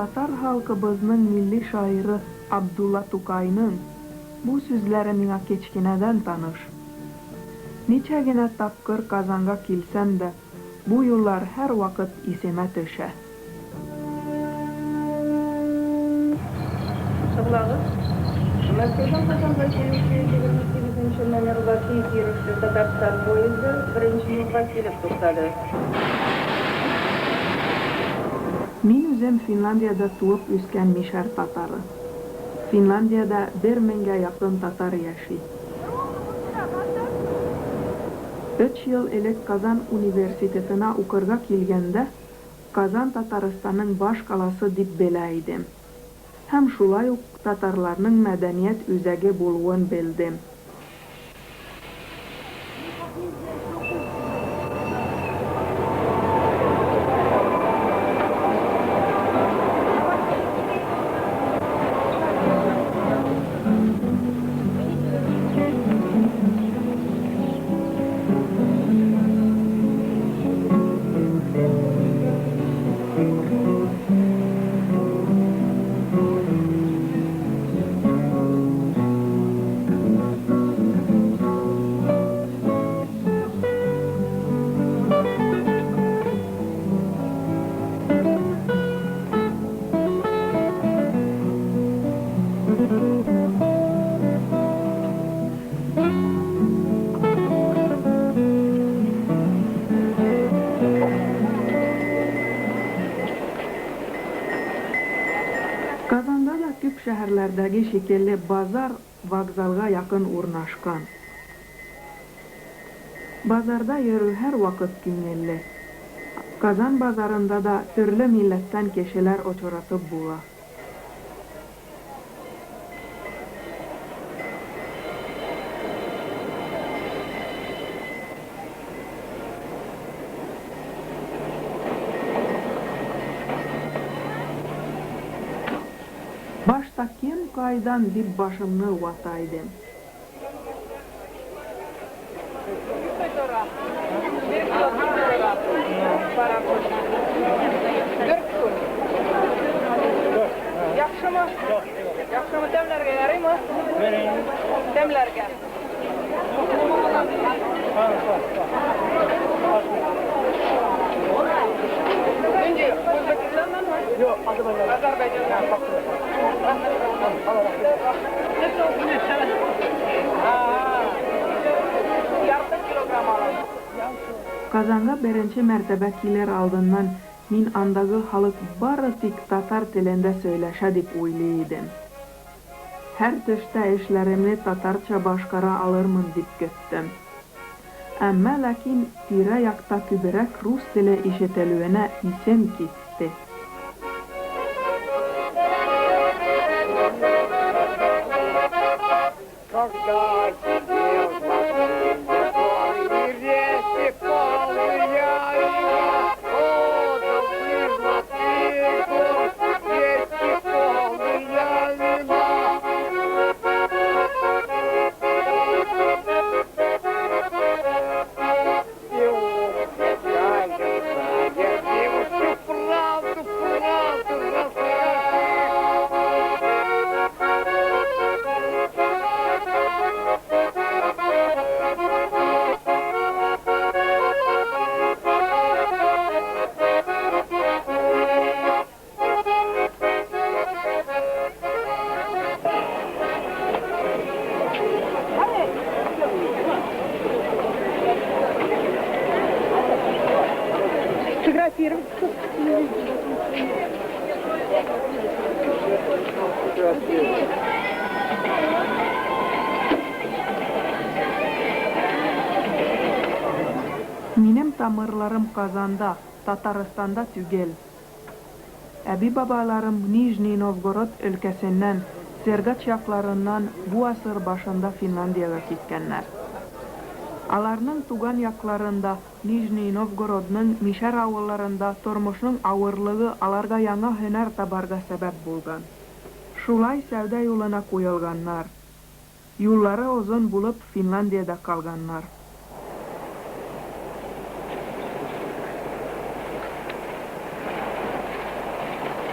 Татар халкыбызның милли шагыйре Абдулла Тукайның бу сүзләре миңа кечкенәдән таныш. Ничә генә тапкыр Казанга килсәм дә, бу юллар һәрвакыт исемә төшә. Тыңлагыз. Мәскәүдән Казанга килүче 28 нче номерлы тиз йөрешле Татарстан поезды беренче юлга килеп туктады. Мин үзем Финландиядә туып үскән мишәр татары. Финландиядә бер меңгә якын татар яши. Өч ел элек Казан университетына укырга килгәндә, Казан Татарстанның баш каласы дип белә идем. Һәм шулай ук татарларның мәдәният үзәге булуын белдем. Казанда да күп шәһәрләрдәге шикелле базар вокзалга якын урнашкан. Базарда йөрү һәрвакыт күңелле. Казан базарында да төрле милләттән кешеләр очратып була. Башта кем кайдан дип башымны вата идем. Яхшымы? Яхшымы? Тәмләргә ярыймы? Тәмләргә. Нинди? Үзбәкстаннанмы? Юк, Азәрбайҗаннан. Ярты килограмм алам. Казанга беренче мәртәбә килер алдыннан мин андагы халык бары тик татар телендә сөйләшә дип уйлый идем. Һәр төштә эшләремне татарча башкара алырмын дип көттем. Әмма ләкин тирә-якта күбрәк рус теле ишетелүенә исем китте. Когда сидел в машине, горы и реки полные вина, отдал бы владыку, реки полные вина. И увлекается, девушке правду, правду расскажи. Сфотографироваться. Минем тамырларым Казанда, Татарстанда түгел. Әби-бабаларым Нижний Новгород өлкәсеннән, Сергач якларыннан бу гасыр башында Финляндиягә киткәннәр. Аларның туган якларында, Нижний Новгородның мишәр авылларында тормышның авырлыгы аларга яңа һөнәр табарга сәбәп булган. Шулай сәүдә юлына куелганнар. Юллары озын булып, Финляндиядә калганнар.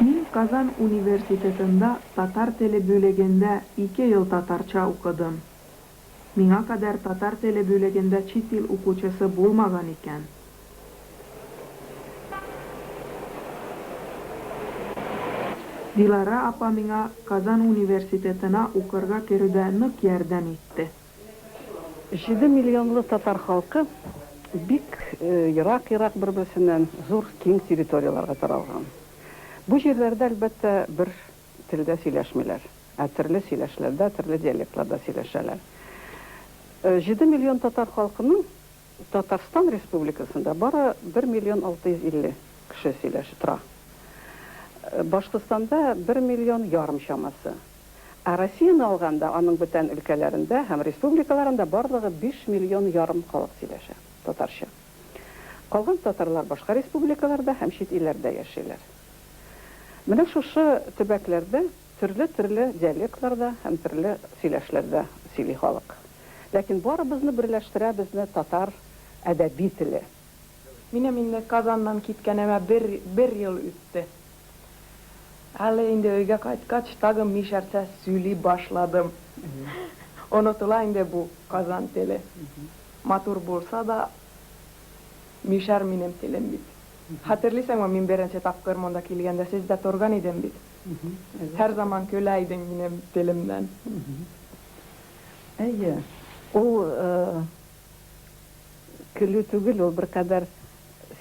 Мин. Казан университетында татар теле бүлегендә ике ел татарча укыдым. Миңа кадәр татар теле бүлегендә чит ил укучысы булмаган икән. Диләрә апа миңа Казан университетына укырга керүдә нык ярдәм итте. Җиде миллионлы татар халкы бик ерак-ерак бер-берсеннән зур, киң территорияләргә таралган. Бу җирләрдә, әлбәттә, бер телдә сөйләшмиләр, ә төрле сөйләшләрдә, төрле диалектларда сөйләшәләр. Җиде миллион татар халкының Татарстан Республикасында бары бер миллион 650 кеше сөйләшә, тора. Башкортстанда бер миллион ярым чамасы. Ә Россияне алганда, аның бүтән өлкәләрендә һәм республикаларында барлыгы биш миллион ярым халык сөйләшә татарча. Калган татарлар башка республикаларда һәм чит илләрдә яшиләр. Менә шушы төбәкләрдә төрле-төрле диалектларда һәм төрле сөйләшләрдә сөйли халык. Ләкин барыбызны берләштерә безне татар әдәби теле. Минем инде Казаннан киткәнемә бер, бер ел үтте. Әле инде өйгә кайткач, тагын мишәрчә сөйли башладым. Онытыла инде бу Казан теле. Матур булса да, мишәр минем телем бит. Хәтерлисеңме, мин беренче тапкыр монда килгәндә сездә торган идем бит. Һәр заман көлә идең минем телемнән. Әйе, ул көлү түгел, ул беркадәр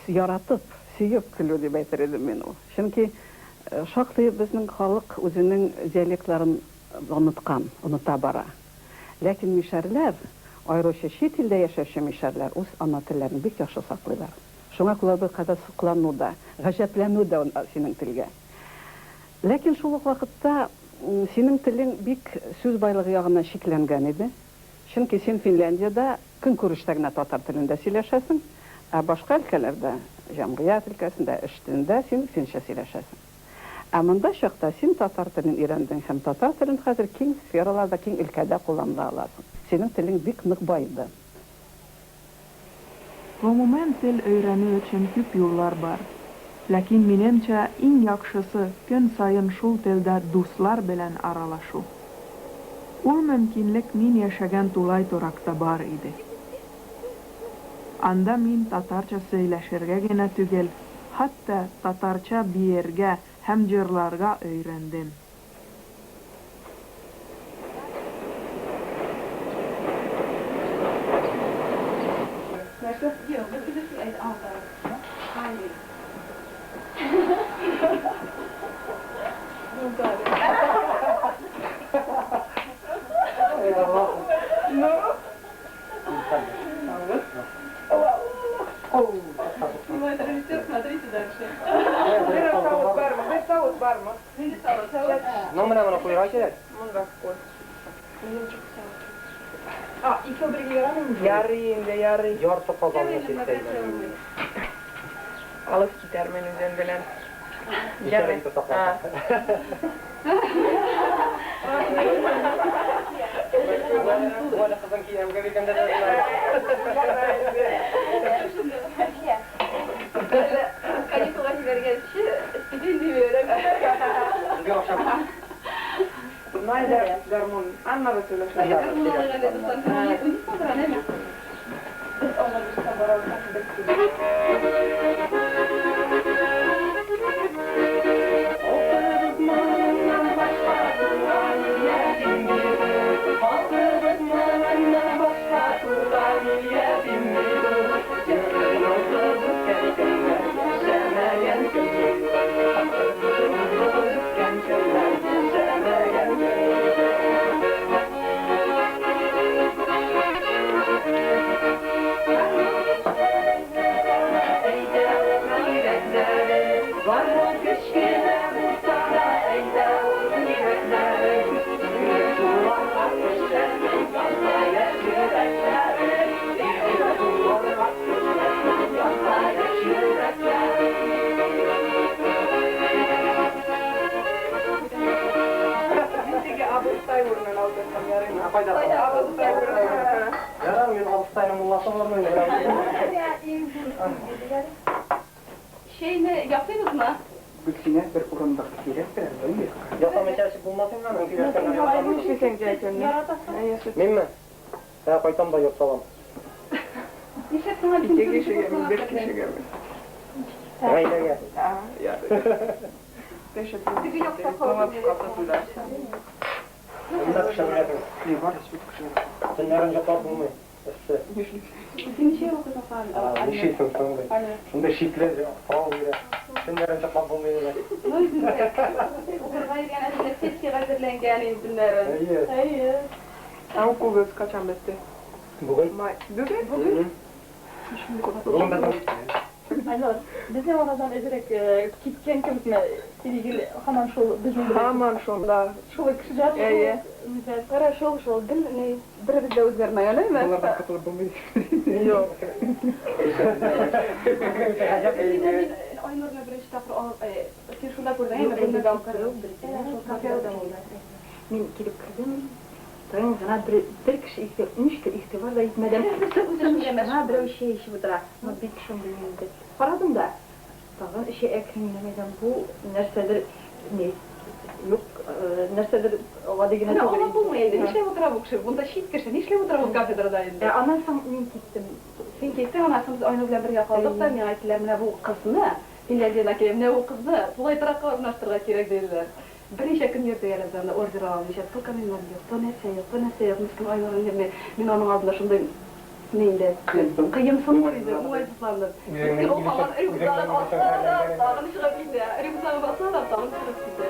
яратып, сөеп көлү дип әйтер идем мин ул. Чөнки шактый безнең халык үзенең диалектларын оныткан, оныта бара. Ләкин мишәрләр, аеруча чит илдә яшәүче мишәрләр үз ана телләрен бик яхшы саклыйлар. Шуңа күрә беркадәр соклану да, гаҗәпләнү дә синең телгә. Ләкин шул ук вакытта синең телең бик сүз байлыгы ягыннан чикләнгән иде. Чөнки син Финляндиядә көнкүрештә генә татар телендә сөйләшәсең, ә башка өлкәләрдә, җәмгыять өлкәсендә, эш телендә син финча сөйләшәсең. Ә монда чакта син татар телен өйрәндең һәм татар телен хәзер киң сфераларда, киң өлкәдә кулланыла аласың. Синең телең бик нык баеды. Гомумән, тел өйрәнү өчен күп юллар бар. Ләкин, минемчә, иң яхшысы, көн саен шул телдә дуслар белән аралашу. Ул мөмкинлек мин яшәгән тулай торакта бар иде. Анда мин татарча сөйләшергә генә түгел, хәтта татарча биергә һәм җырларга өйрәндем. Ну, менә моны куярга кирәк. Монда куй. Ярый инде, ярый. Ярты казанны чистәйдем. Алып китәрмен үзем белән. Ничә инде саклап. Бу әле кызың кияүгә биргәндә дә. Каникулга җибәргәнче стипендия бирәм. Безгә охшап. Найда гармун. Аннары сөйләшәбез. Без Алмагышка барабыз бер Халкыбыз моңыннан башка туган ятим Җырын үткән көннәр, яшәмәгән көннәр. Үткән көннәр, яшәмәгән көннәр. Әйдә ул йөрәкләре, гармун кечкенә булса да, әйдә ул йөрәкләре. Суларга төшәрмен, язда яшь йөрәкләре. Суларга төшәрмен, язда яшь йөрәкләре. Мин теге абыстай урынын алдырсам ярыймы? Кайда? Абыстай урынын. Ярар, мин абыстайның мулласы булырмын инде. Чәйне ясыйбызмы? Гөлсинә, бер урындык кирәктер әле, әйе. Ясамый чәчеп булмас инде аны, сөйләшкәннәр ясамый. Нишлисең җәй көне? Яратасың. Минме? Ә, кайтам да йорт салам. Нишләп сиңа Ике кешегәме, бер кешегәме? Гаиләгә. А, ярый. Теге якта калып Монда пешереләсең. Ни бар, бит кеше. Төннәрен йоклап булмый. Эссе. Син ничә ел укыйсың соң? Нишлисең соң ди. Шундый шикле сорау бирә. Төннәрен йоклап булмый диләр. Ну, укырга йөргән әзерлек сессиягә әзерләнгән инде төннәрен. Әйе. Әйе. Ә укуыгыз качан бетте? Бүген. Май. Бүген? Бүген. Бүген безнең Айнур, безнең арадан әзрәк киткән кебекме? Или гел һаман шул безнең белән? Һаман шунда. Шул кешеләр. Әйе. Кара, шул шул гел ни беребез дә үзгәрмәгән, әйме? Болардан котылып булмый. Юк. Мин Айнурны беренче тапкыр алып, син шунда күрдең, әйме? Безне алып кердең. Шул кафеда булды. Мин килеп кердем, тын гына бер, бер кеше ничектер игътибар да итмәдем. Тыныч кына берәү чәй эчеп утыра. Ну, бик шундый инде. Карадым да, тагын эчә әкрен генә мәйдан. Бу нәрсәдер ни, юк, нәрсәдер гади генә Менә түгел аңлап инде. булмый инде. Нишләп утыра бу кеше? Монда чит кеше. Нишләп утыра бу кафедрада инде? Ә аннан соң мин киттем. Син киттең, аннан соң без Айнур белән бергә калдык та, миңа әйттеләр, менә бу кызны, Финляндиядән килә, менә бу кызны тулай торакка урнаштырырга кирәк диделәр. Берничә көн йөрдек әле без анда ордер ала алмыйча. То комендант юк, то нәрсә юк, то нәрсә юк. Мескен Айнур инде, мин аның алдында шундый ни инде, кыенсынып инде, уңайсызланып. Мескен ул һаман рюкзагын аса да, тагын чыгып китә. Рюкзагын аса да, тагын чыгып китә.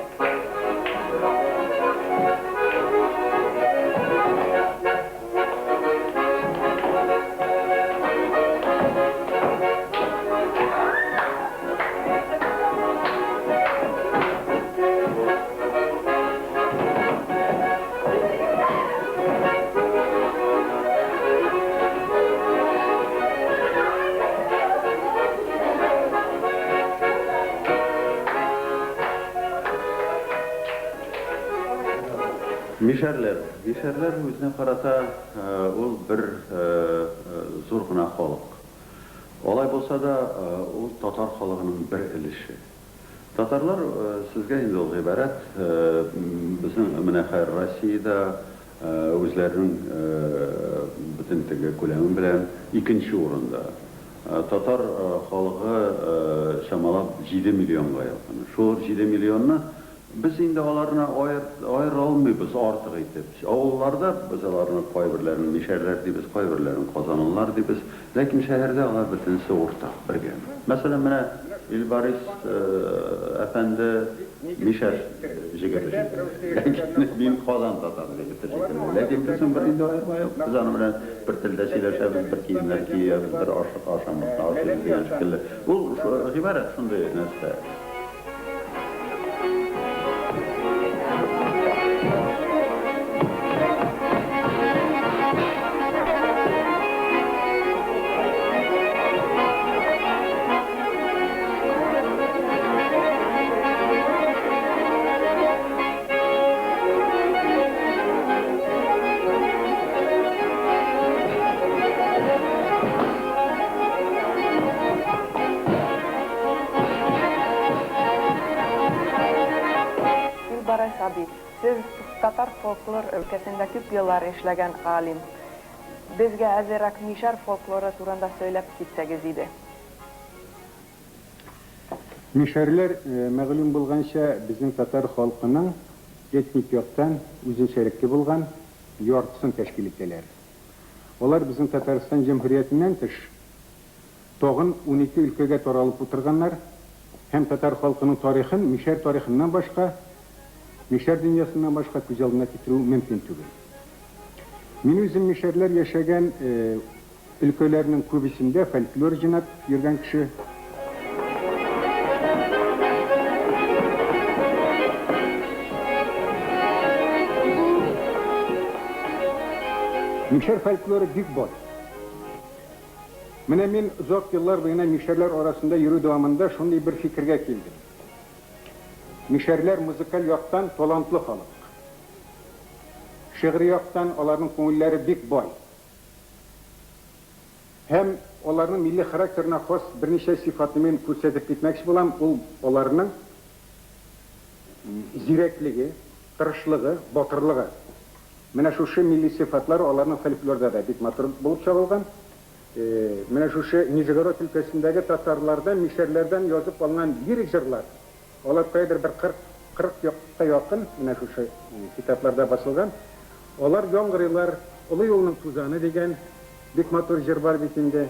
Мишәрләр. Мишәрләр үзенә карата ул бер зур гына халык. Алай булса да, ул татар халыгының бер өлеше. Татарлар сезгә инде ул гыйбарәт, безнең менә хәзер Россиядә үзләренең бөтен теге күләме белән икенче урында. Татар халыгы чамалап 7 миллионга якын. Шул 7 миллионны без инде аларны аера алмыйбыз артык итеп. Авылларда без аларны кайберләрен мишәрләр дибез, кайберләрен казанлылар дибез. Ләкин шәһәрдә алар бөтенесе уртак бергә. Мәсәлән, менә Илбарис әфәнде мишәр җегете шикелле. Ләкин мин Казан татары җегете шикелле. Ләкин безнең бер инде аерма юк. Без аның белән бер телдә сөйләшәбез, бер киемнәр киябез, бер ашык ашамлыкны ашыйбыз дигән шикелле. Ул гыйбарәт шундый нәрсә. Илбарыс абый, сез татар фольклор өлкәсендә күп еллар эшләгән галим. Безгә әзерәк мишәр фольклоры турында сөйләп китсәгез иде. Мишәрләр, мәгълүм булганча, безнең татар халкының этник яктан үзенчәлекле булган яртысын тәшкил итәләр. Алар безнең Татарстан җөмһүриятеннән тыш тагын 12 өлкәгә таралып утырганнар һәм татар халкының тарихын мишәр тарихыннан башка, мишәр дөньясыннан башка күз алдына китерү мөмкин түгел. Мин үзем мишәрләр яшәгән өлкәләрнең күбесендә фольклор җыйнап йөргән кеше. Мишәр фольклоры бик бай. Менә мин озак еллар буена мишәрләр арасында йөрү дәвамында шундый бер фикергә килдем. Мишәрләр музыкаль яктан талантлы халык. Шигъри яктан аларның күңелләре бик бай. Һәм аларның милли характерына хас берничә сыйфатны мин күрсәтеп китмәкче булам. Ул аларның зирәклеге, тырышлыгы, батырлыгы. Менә шушы милли сыйфатлар аларның фольклорда да бик матур булып чагылган. Менә шушы Нижегород өлкәсендәге татарлардан, мишәрләрдән язып алынган лирик җырлар, алар каядыр бер 40, 40 якка якын менә шушы китапларда басылган. Алар яңгырыйлар, Олы юлның тузаны дигән бик матур җыр бар бит инде.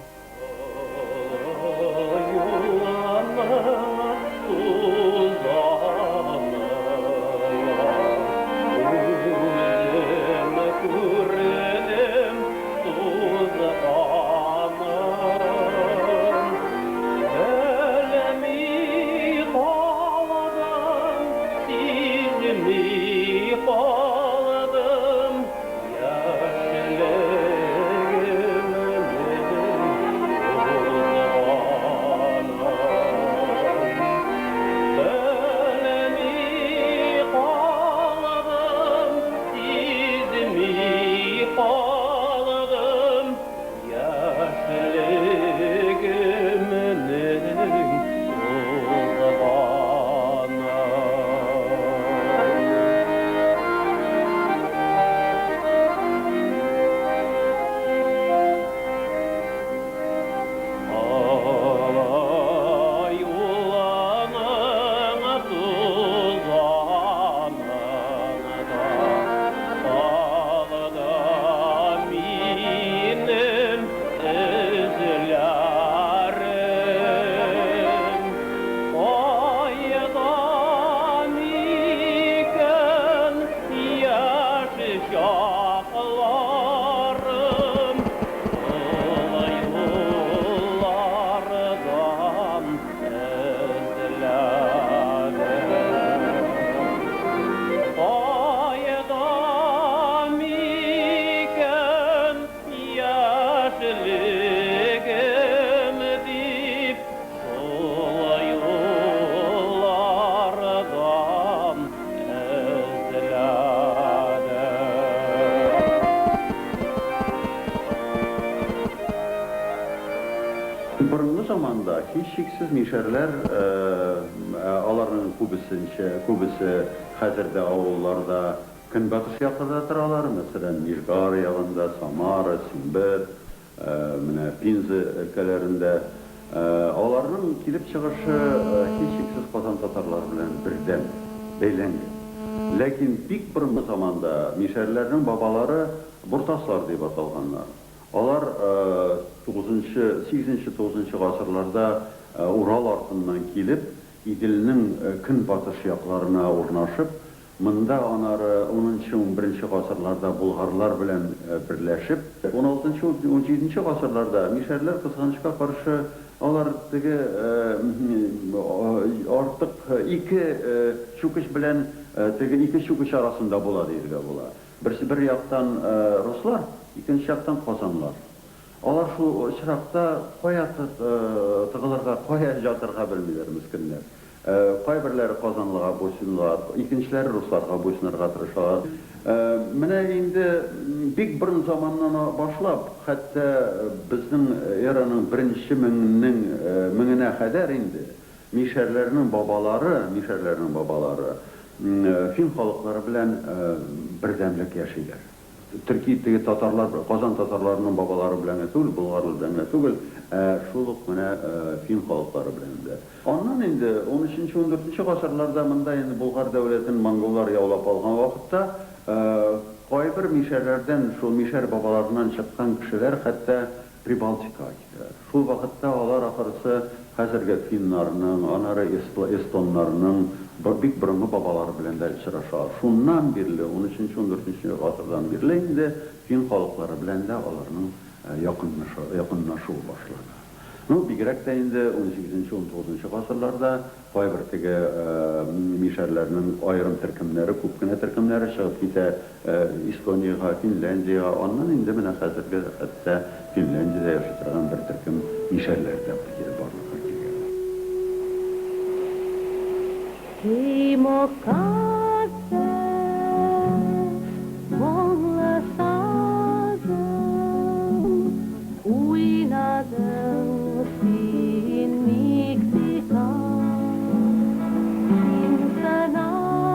Борынгы заманда һичшиксез мишәрләр, аларның күбесенчә, күбесе хәзер дә авылларда көнбатыш якларда торалар, мәсәлән, Нижгар ягында, Самара, Сембер, менә Пенза өлкәләрендә. Аларның килеп чыгышы һичшиксез Казан татарлары белән бердәм, бәйләнгән. Ләкин бик борынгы заманда мишәрләрнең бабалары буртаслар дип аталганнар. Алар тугызынчы, сигезенче-тугызынчы гасырларда Урал артыннан килеп, Иделнең көнбатыш якларына урнашып, монда анары унынчы-унберенче гасырларда булгарлар белән берләшеп, уналтынчы-унҗиденче гасырларда мишәрләр, кызганычка каршы, алар теге артык ике чүкеч белән теге ике чүкеч арасында була диергә була. Берсе бер яктан руслар, икенче яктан казанлар. Алар шул очракта кая тыгылырга, кая җатырга белмиләр, мескеннәр. Кайберләре казанлыга буйсыналар, икенчеләре русларга буйсынырга тырышалар. Менә инде бик борын заманнан башлап, хәтта безнең эраның беренче меңнең меңенә кадәр инде мишәрләрнең бабалары, мишәрләрнең бабалары фин халыклары белән бердәмлек яшиләр. Төрки теге татарлар, Казан татарларының бабалары белән генә түгел, болгарлар белән генә түгел, ә шул ук менә фин халыклары белән дә. Аннан инде унөченче-ундүртенче гасырларда монда инде Болгар дәүләтен монголлар яулап алган вакытта кайбер мишәрләрдән, шул мишәр бабаларыннан чыккан кешеләр хәтта Прибалтикага китәләр. Шул вакытта алар ахырысы хәзерге финнарның, аннары эстоннарның бик борынгы бабалары белән дә очрашалар. Шуннан бирле, унөченче-ундүртенче гасырдан бирле инде фин халыклары белән дә аларның якынлашуы башлана. Ну, бигрәк тә инде унсигезенче-унтугызынчы гасырларда кайбер теге мишәрләрнең аерым төркемнәре, күп кенә төркемнәре чыгып китә Эстониягә, Финляндиягә, аннан инде менә хәзерге хәтта Финляндиядә яши торган бер төркем мишәрләр дә барлыкка килгән. Тимокасы, моңлы сазым, Уйнадың син ник бикар? Син сынадың.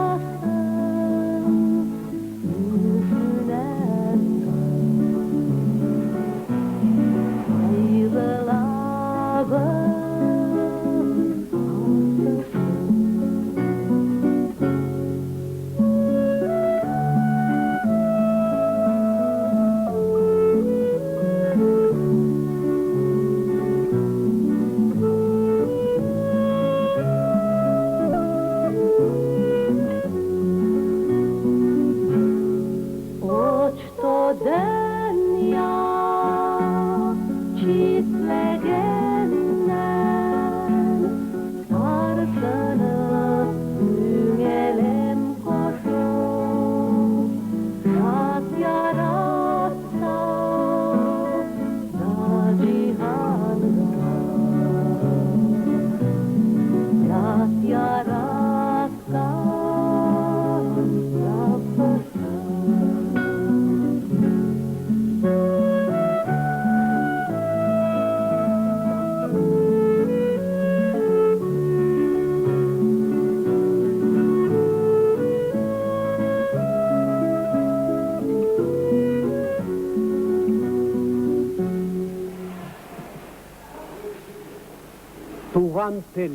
Туган тел,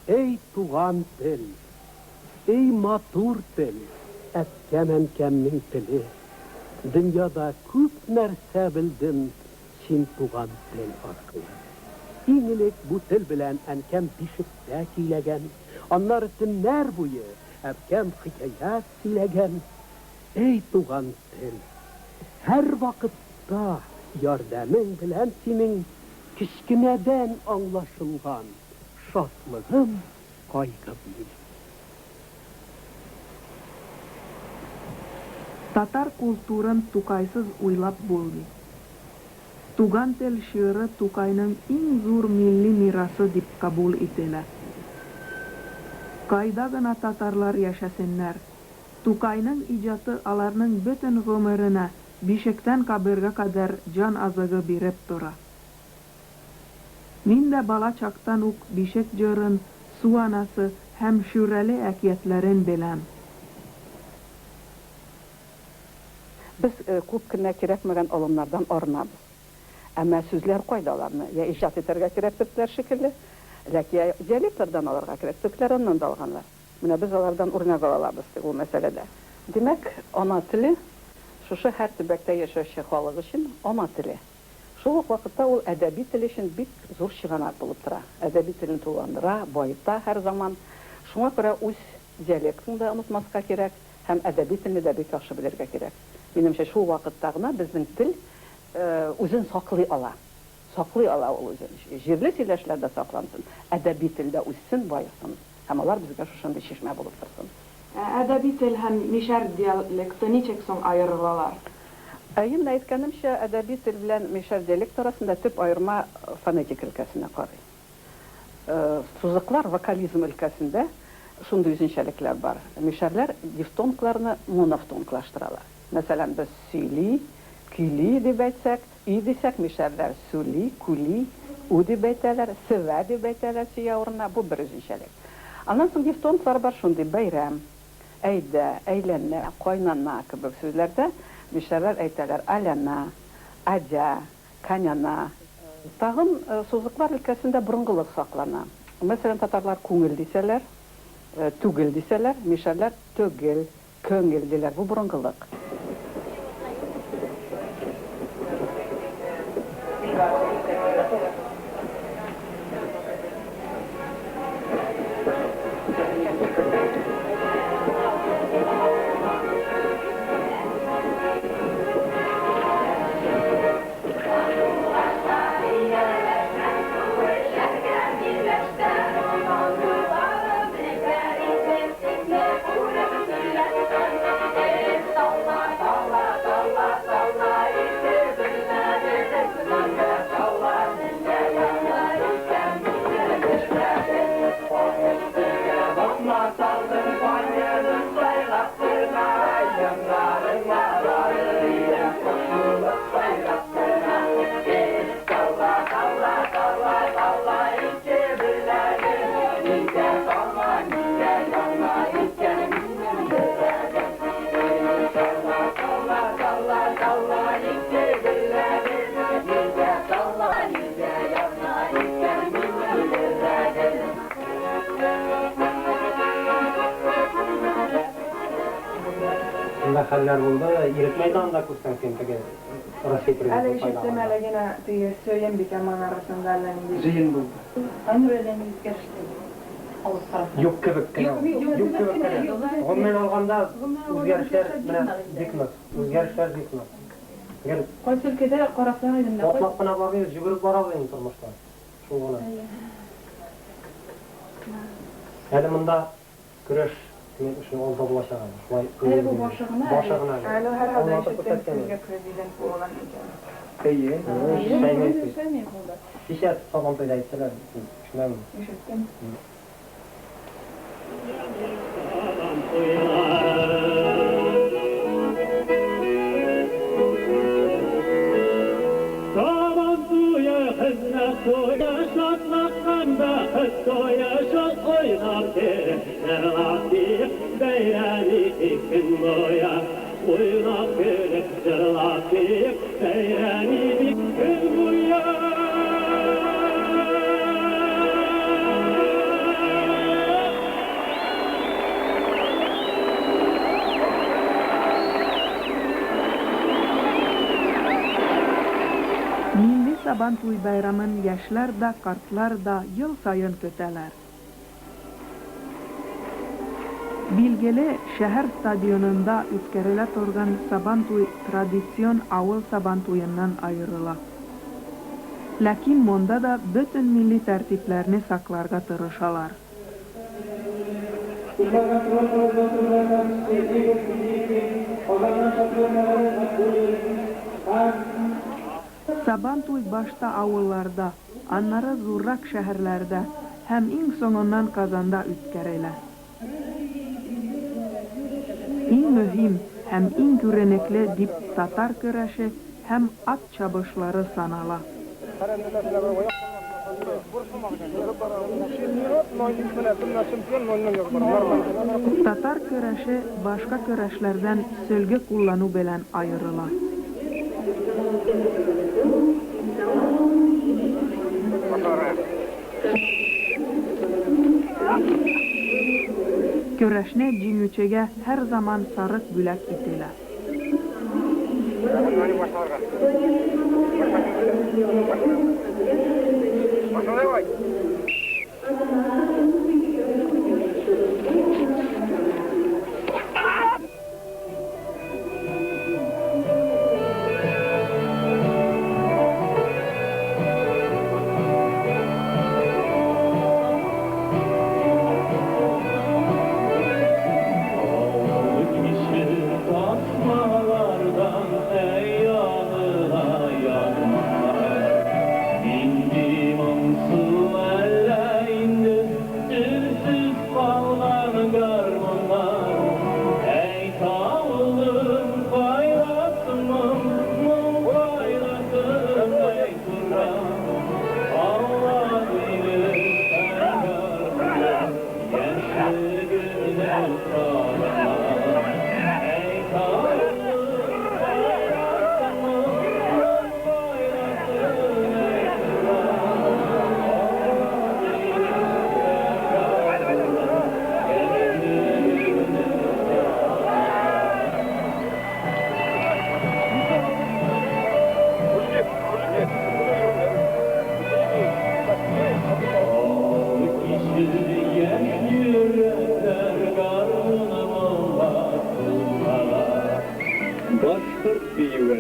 эй туган тел, эй матур тел, әткәм-әнкәмнең теле. Дөньяда күп нәрсә белдем син туган тел аркылы. Иң элек бу тел белән әнкәм бишектә көйләгән, аннары төннәр буе әбкәм хикәят сөйләгән. Эй туган тел, һәрвакытта ярдәмең белән синең кечкенәдән аңлашылган шатлыгым, кайгым минем. Татар культурын Тукайсыз уйлап булмый. Туган тел шигыре Тукайның иң зур милли мирасы дип кабул ителә. Кайда гына татарлар яшәсеннәр, Тукайның иҗаты аларның бөтен гомеренә, бишектән кабергә кадәр җан азыгы биреп тора. Мин дә бала чактан ук Бишек җырын, Су анасы һәм Шүрәле әкиятләрен беләм. Без күп кенә кирәкмәгән алымнардан арынабыз. Әмма сүзләр кайда аларны? Я иҗат итәргә кирәк төрекләр шикелле, ләки я диалектлардан алырга кирәк, төрекләр аннан да алганнар. Менә без алардан үрнәк ала алабыз ди ул мәсьәләдә. Димәк, ана теле шушы һәр төбәктә яшәүче халык өчен ана теле. Шул ук вакытта ул әдәби тел өчен бик зур чыганак булып тора. Әдәби телне тулыландыра, баета һәр заман. Шуңа күрә үз диалектыңны да онытмаска кирәк һәм әдәби телне дә бик яхшы белергә кирәк. Минемчә, шул вакытта гына безнең тел үзен саклый ала. Саклый ала ул үзен. Җирле сөйләшләр дә саклансын, әдәби тел дә үссен, баесын. Һәм алар безгә шушындый чишмә булып торсын. Ә әдәби тел һәм мишәр диалекты ничек соң аерылалар? Әйе, менә әйткәнемчә, әдәби тел белән мишәр диалекты арасында төп аерма фонетика өлкәсенә карый. Сузыклар вокализм өлкәсендә шундый үзенчәлекләр бар, мишәрләр дифтонгларны монофтонглаштыралар. Мәсәлән, без сөйли, көйли дип әйтсәк, өй дисәк, мишәрләр сүли, күли, ү дип әйтәләр, севә дип әйтәләр сөя урынына, бу бер үзенчәлек. Аннан соң дифтонглар бар шундый, бәйрәм, әйдә, әйләнә, кайнана кебек сүзләрдә мишәрләр әйтәләр аляна, адя, каняна. Тагын сузыклар өлкәсендә борынгылык саклана. Мәсәлән, татарлар күңел дисәләр, түгел дисәләр, мишәрләр төгел, Көңел диләр, бу борынгылык. Шунда хәлләр булды. Ирек мәйданында күрсәң син теге Россия Әле президентын ишеттем сайлаганда. әле генә теге Сөембикә манарасында әллә нинди. Җыен булды. Айнур әллә ни үзгәреш тә юк. Алып карасаң. Юк кебек кенә ул. Юк кебек кенә. Гомумән алганда, үзгәрешләр менә бик нык. Үзгәрешләр бик нык. Гел Кайсы өлкәдә карасаң инде менә атлап кына бармыйбыз, йөгереп барабыз инде тормышта. Шул гына. Әле монда көрәш минем өчен алда булачак әле. Шулай Әле бу башы гына әле. Башы гына әле. Әле һәрхәлдә Аңлатып ишеттем, күрсәткән сезгә президент булган икән. Әйе. Әйе, Шәймиев булды. Кичә Сабантуйда әйттеләр, ишетмәдеңме? Ишеттем. Сабан туе, хезмәт туе, шатлык һәм бәхет туе, шул уйнап килеп, җырлап биеп, бәйрәм итик көн буе. Уйнап көлеп, җырлап биеп, бәйрәм итик көн буе. Сабантуй бәйрәмен яшьләр дә, картлар да ел саен көтәләр. Билгеле, шәһәр стадионында үткәрелә торган Сабантуй традицион авыл Сабантуеннан аерыла. Ләкин монда да бөтен милли тәртипләрне сакларга тырышалар. Сабантуй башта авылларда, аннары зуррак шәһәрләрдә һәм иң соңыннан Казанда үткәрелә. Иң мөһим һәм иң күренекле дип татар көрәше һәм ат чабышлары санала. Татар көрәше башка көрәшләрдән сөлге куллану белән аерыла. Көрәшне җиңүчегә һәрзаман сарык бүләк ителә. Башкорт биюе.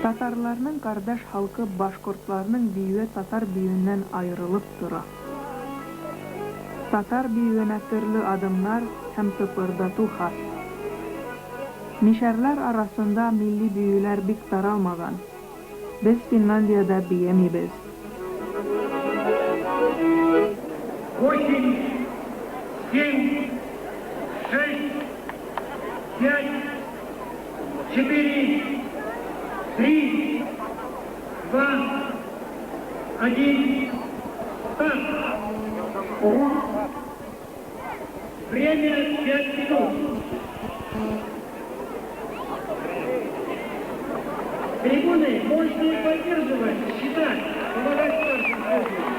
Татарларның кардәш халкы башкортларның биюе татар биюеннән аерылып тора. Татар биюенә төрле адымнар һәм тыпырдату хас. Мишәрләр арасында милли биюләр бик таралмаган. Без Финляндиядә биемибез. 8, 7, 6, 5, 4, 3, 2, 1, старт! Время 5 минут. Трибуны можете поддерживать, считать, помогать старшим судьям.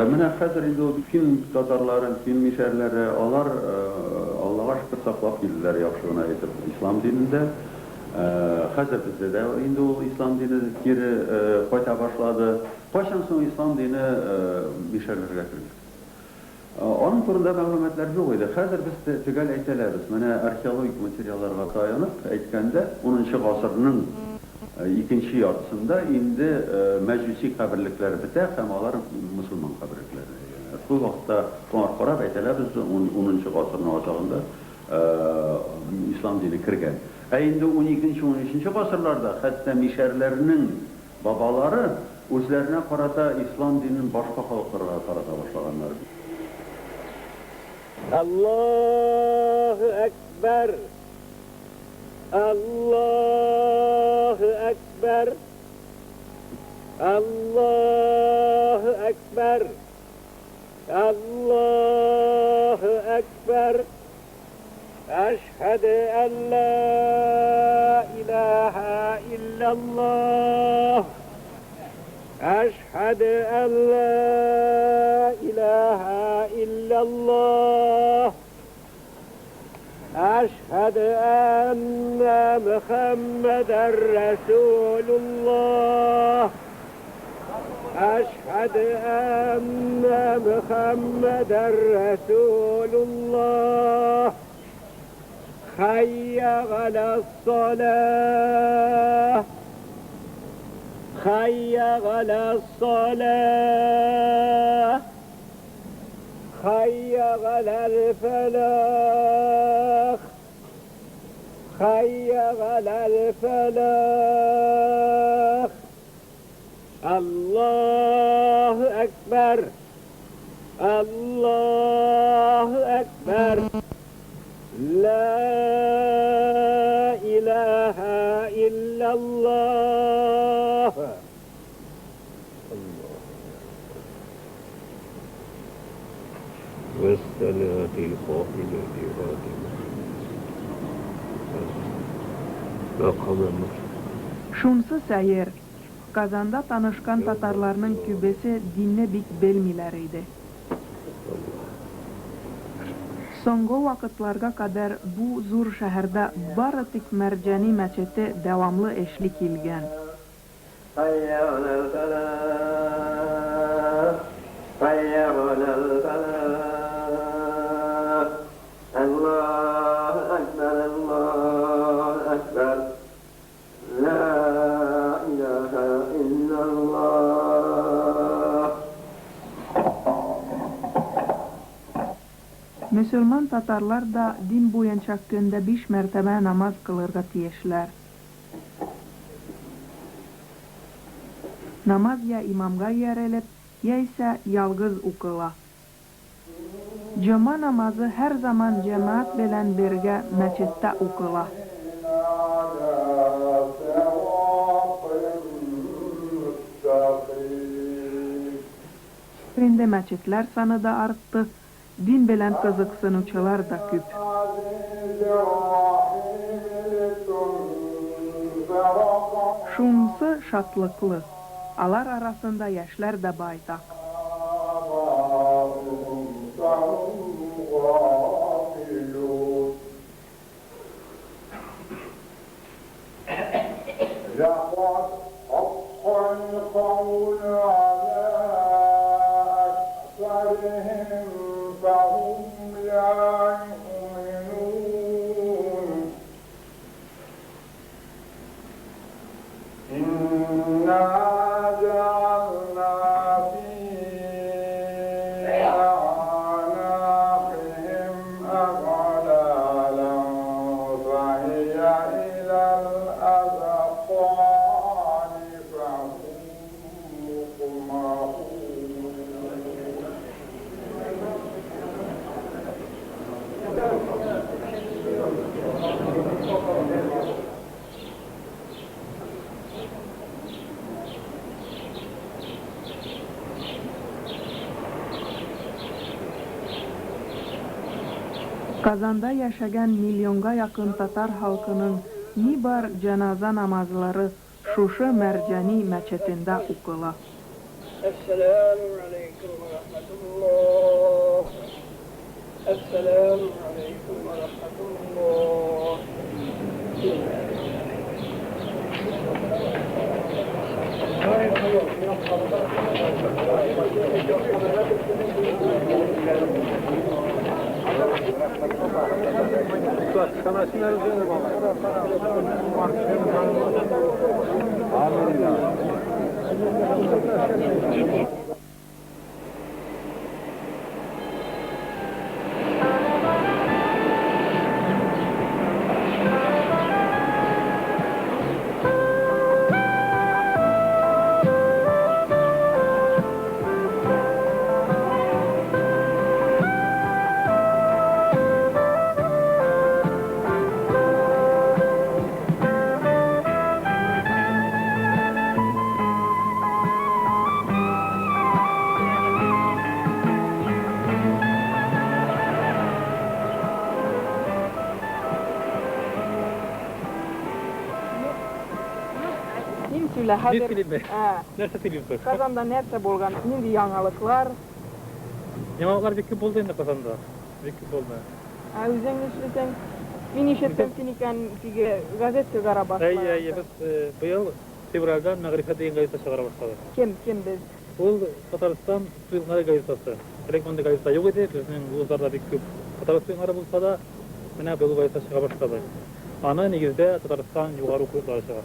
Менә хәзер инде ул фин татарлары, фин мишәрләре, алар, Аллага шөкер, саклап килделәр яхшы гына итеп ислам динендә. Хәзер бездә дә инде ул ислам дине кире кайта башлады. Кайчан соң ислам дине мишәрләргә кергән? Аның турында мәгълүматлар юк иде. Хәзер без төгәл әйтәләбез. Менә археологик материалларга таянып әйткәндә, унынчы гасырның икенче яртысында инде мәҗүси каберлекләр бетә һәм алар мөселман каберлекләренә әйләнә. Шул вакытта шуңа карап әйтәләбез, унынчы гасырның азагында ислам дине кергән. Ә инде уникенче, унөченче гасырларда хәтта мишәрләрнең Бабалары үзләренә карата ислам динен башка халыкларга тарата башлаганнар. Аллаһу әкбәр! Аллаһу әкбәр! Аллаһу әкбәр! Аллаһу әкбәр! Әшһәде әллә илаһә илляллаһ! Әшһәде әллә илаһә илляллаһ! Әшһәде әннә Мөхәммәдәр Рәсүлуллаһ! Әшһәде әннә Мөхәммәдәр Рәсүлуллаһ! Хәйя галәс-саләһ! Хәйя галәс-саләһ! Хәйя галәл-фәләх! Хәйя галәл-фәләх! Аллаһу әкбәр! Аллаһу әкбәр! Лә илаһә илляллаһ! Шунсы сәер, Казанда танышкан татарларның күбесе динне бик белмиләр иде. Соңгы вакытларга кадәр бу зур шәһәрдә бары тик Мәрҗани мәчете дәвамлы эшли килгән. Хәйя галәл-фәлах, хәйя галәл-фәлах, Аллаһу әкбәр, Аллаһу әкбәр, Лә илаһә илляллаһ. Мөселман татарлар да дин буенча көндә биш мәртәбә намаз кылырга тиешләр. Намаз я имамга иярелеп, яисә ялгыз укыла. Җома намазы һәрзаман җәмәгать белән бергә мәчеттә укыла. Инде мәчетләр саны да артты, дин белән кызыксынучылар да күп. Шунысы шатлыклы, алар арасында яшьләр дә байтак. Казанда яшәгән миллионга якын татар халкының ни бар җеназа намазлары шушы Мәрҗани мәчетендә укыла. Әссәләмү галәйкүм вә рәхмәтуллаһ. Әссәләмү галәйкүм вә рәхмәтуллаһ. Син сөйлә хәзер. Ни сөйлим? Ә, Нәрсә сөйлим соң? Казанда нәрсә булган? Нинди яңалыклар? Яңалыклар бик күп булды инде Казанда. Бик күп булды. Ә үзең нишлисең? Мин ишеттем, син икән теге газет чыгара башладың. Әйе, әйе, без быел февральдән Мәгърифәт дигән газета чыгара башладык. Кем, кем без? Ул Татарстан студентлары газетасы. Элек мондый газета юк иде, безнең вузларда бик күп татар студентлары булса да, менә быел газета чыга башлады. Аны нигездә Татарстан югары уку йортлары чыгара.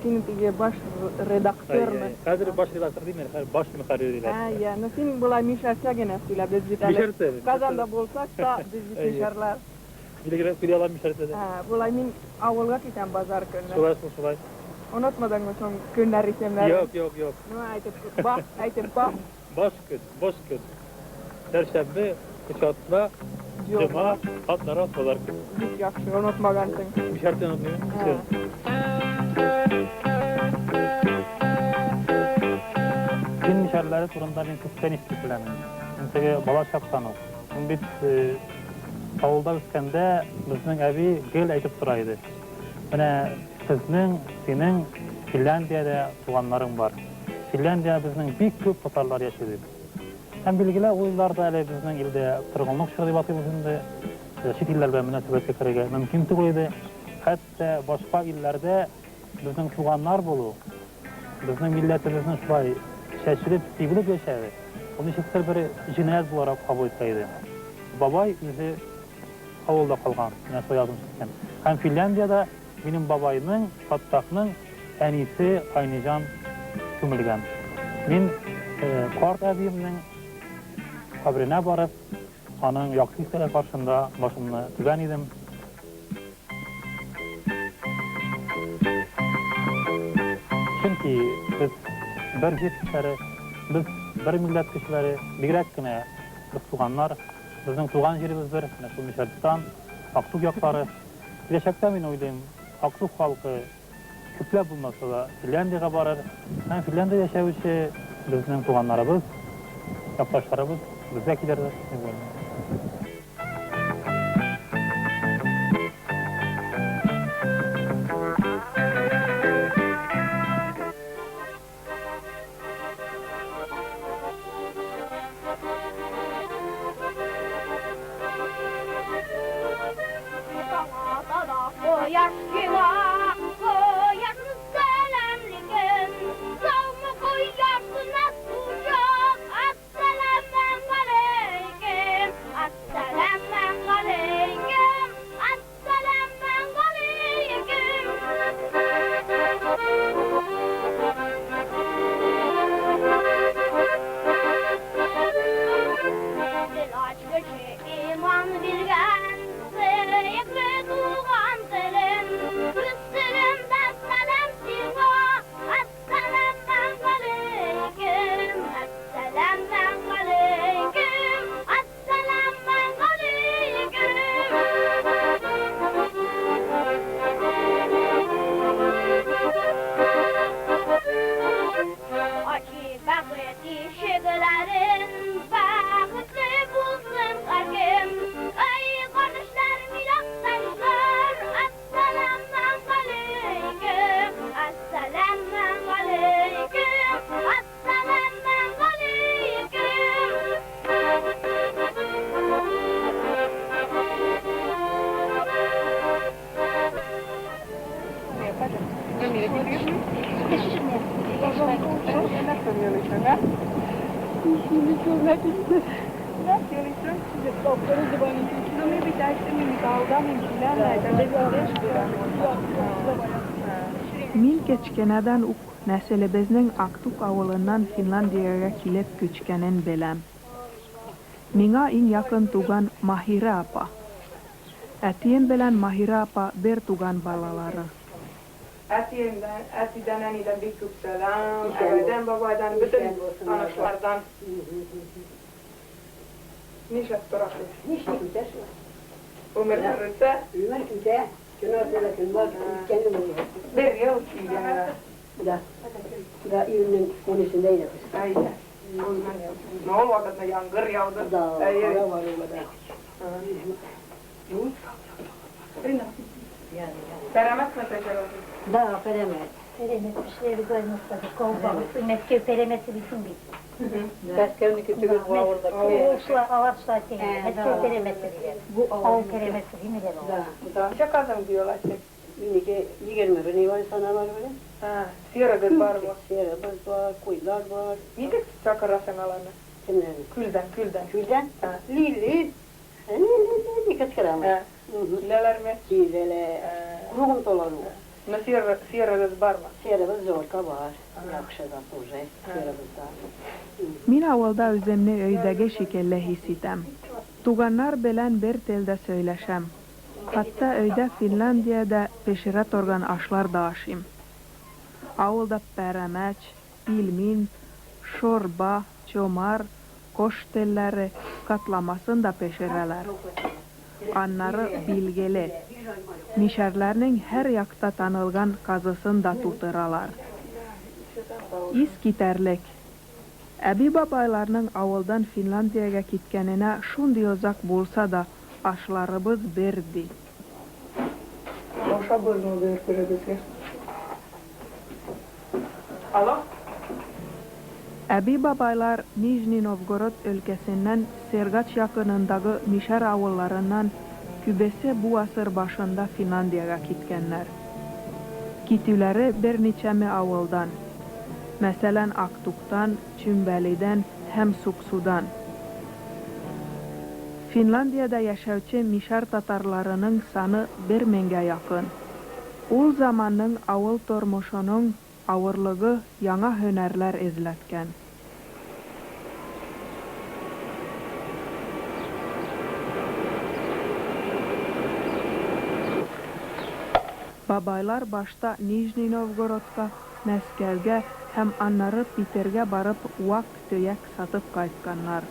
Син теге баш редактормы? Әйе, хәзер баш редактор димиләр, хәзер баш мөхәррир диләр. Әйе, ну син болай мишәрчә генә сөйлә, без бит әле Мишәрчә. Казанда булсак та, без бит Әйе. мишәрләр. Билгеле, сөйли алам мишәрчә дә. Ә, болай мин авылга китәм базар көнне. Шулай шул, шулай. Онытмадыңмы соң көннәр исемнәрен? Юк, юк, юк. Ну, әйтеп бак, әйтеп бак. Баш көн, баш көн. Чәршәмбе, кочатма, җома, атнара, базар көн. Бик яхшы, онытмагансың. Мишәрчә онытмыйм. Фин мишәрләре турында мин күптән ишетеп беләм инде. Мин теге бала чактан ук. Мин бит авылда үскәндә безнең әби гел әйтеп тора иде. Менә сезнең, синең Финляндиядә туганнарың бар. Финляндия безнең бик күп татарлар яши дип. Һәм билгеле ул елларда әле безнең илдә торгынлык чоры дип атыйбыз инде. Чит илләр белән мөнәсәбәткә керергә мөмкин түгел иде. Хәтта башка илләрдә безнең туганнар булу, безнең милләтебезнең шулай чәчелеп, сибелеп яшәве, ул ничектер бер җинаять буларак кабул ителә иде. Бабай үзе авылда калган, менә шулай язмыш иткән. Һәм Финляндиядә минем бабайның, Фаттахның әнисе Айниҗан күмелгән. Мин карт әбиемнең каберенә барып, аның якты истәлеге каршында башымны түбән идем. Чөнки без бер җир кешеләре, без бер милләт кешеләре, бигрәк кенә без туганнар, безнең туган җиребез бер, менә шул Мишәрстан, Актүк яклары. Киләчәктә мин уйлыйм, Актүк халкы күпләп булмаса да Финляндиягә барыр. Һәм Финляндиядә яшәүче безнең туганнарыбыз, якташларыбыз безгә килерләр дип уйлыйм. Кояш сиңа, кояш сәламлеген, саумы кояшына кочак, әссәламегаләйкем, әссәламегаләйкем, әссәламегаләйкем. Тел ачкычы иман биргән, сөекле туган телем, үз телемдә сәлам сиңа, әссәламегаләйкем, әссәламегаләйкем, әссәламегаләйкем. Ачы бәхет ишекләрен, бәхетле булсын һәркем. Ай, кардәшләр, милләттәшләр, әссәламегаләйкем, әссәламегаләйкем, әссәламегаләйкем. Шуны күрмәк инде. Мин кечкенәдән үк нәселебезнең Актук авылыннан Финляндиягә килеп күчкәнен беләм. Миңа иң якын туган Маһирә апа. Әтием белән Маһирә апа бер туган балалары. Әтиемдән, әтидән, әнидән бик күп сәлам, әбәдән, бабайдан, бөтен танышлардан. Нишләп торасыз? Нишләп үтә шулай? Гомерләр үтә. Гомер үтә. Көн артында көн бар, үткәне булмый. Бер ел килгән. Да. Да, июньнең унысында иде без. Әйе. Узган ел. Ну, ул вакытны яңгыр яуды. Да, Әйе. кара бар ул да. Пәрәмәч мәсәлән. Да, пәрәмәч. Пәрәмәч пешерәбез аймакта. Колбасы, Мәскәү пәрәмәче битсен бит. Мәскәүнеке түгел, бу авылда. Ул шулай, алар шулай дигән. Мәскәү пәрәмәче дигән. Бу авыл пәрәмәче димиләр алар. Да. Ничә казың дияләр син? Минеке 21 ни бар саналар белән. Сыерыгыз бармы? Сыерыбыз бар, куйлар бар. Ничек чакырасың аларны? Кемнәрне? Күлдән, күлдән. Күлдән? Лили. Лили, лили кычкырамы? Киләләрме? Киләләр. Кругом толар ул. Ну, сыер, сыерыгыз бармы? Сыерыбыз зорка бар. Яхшы да тоже. Сыерыбыз да. Мин авылда үземне өйдәге шикелле хис итәм. Туганнар белән бер телдә сөйләшәм. Хәтта өйдә Финляндиядә пешерә торган ашлар да ашыйм. Авылда пәрәмәч, пилмин, шорба, чомар, кош телләре, катламасын да пешерәләр. Аннары, билгеле, мишәрләрнең һәр якта танылган казысын да тутыралар. Искитәрлек! Әби-бабайларның авылдан Финляндиягә киткәненә шундый озак булса да, ашларыбыз бер, ди. Ашабызмы бер-беребезгә? Алло? Әби-бабайлар Нижний Новгород өлкәсеннән Сергач якынындагы мишәр авылларыннан күбесе бу асыр башында Финляндиягә киткәннәр. Китүләре берничәме авылдан. Мәсәлән, Актуктан, Чүмбәлидән һәм Суксудан. Финляндиядә яшәүче мишәр татарларының саны бер меңгә якын. Ул заманның авыл тормышының авырлыгы яңа һөнәрләр эзләткән. Бабайлар башта Нижний Новгородка, Мәскәүгә һәм аннары Питергә барып вак-төяк сатып кайтканнар.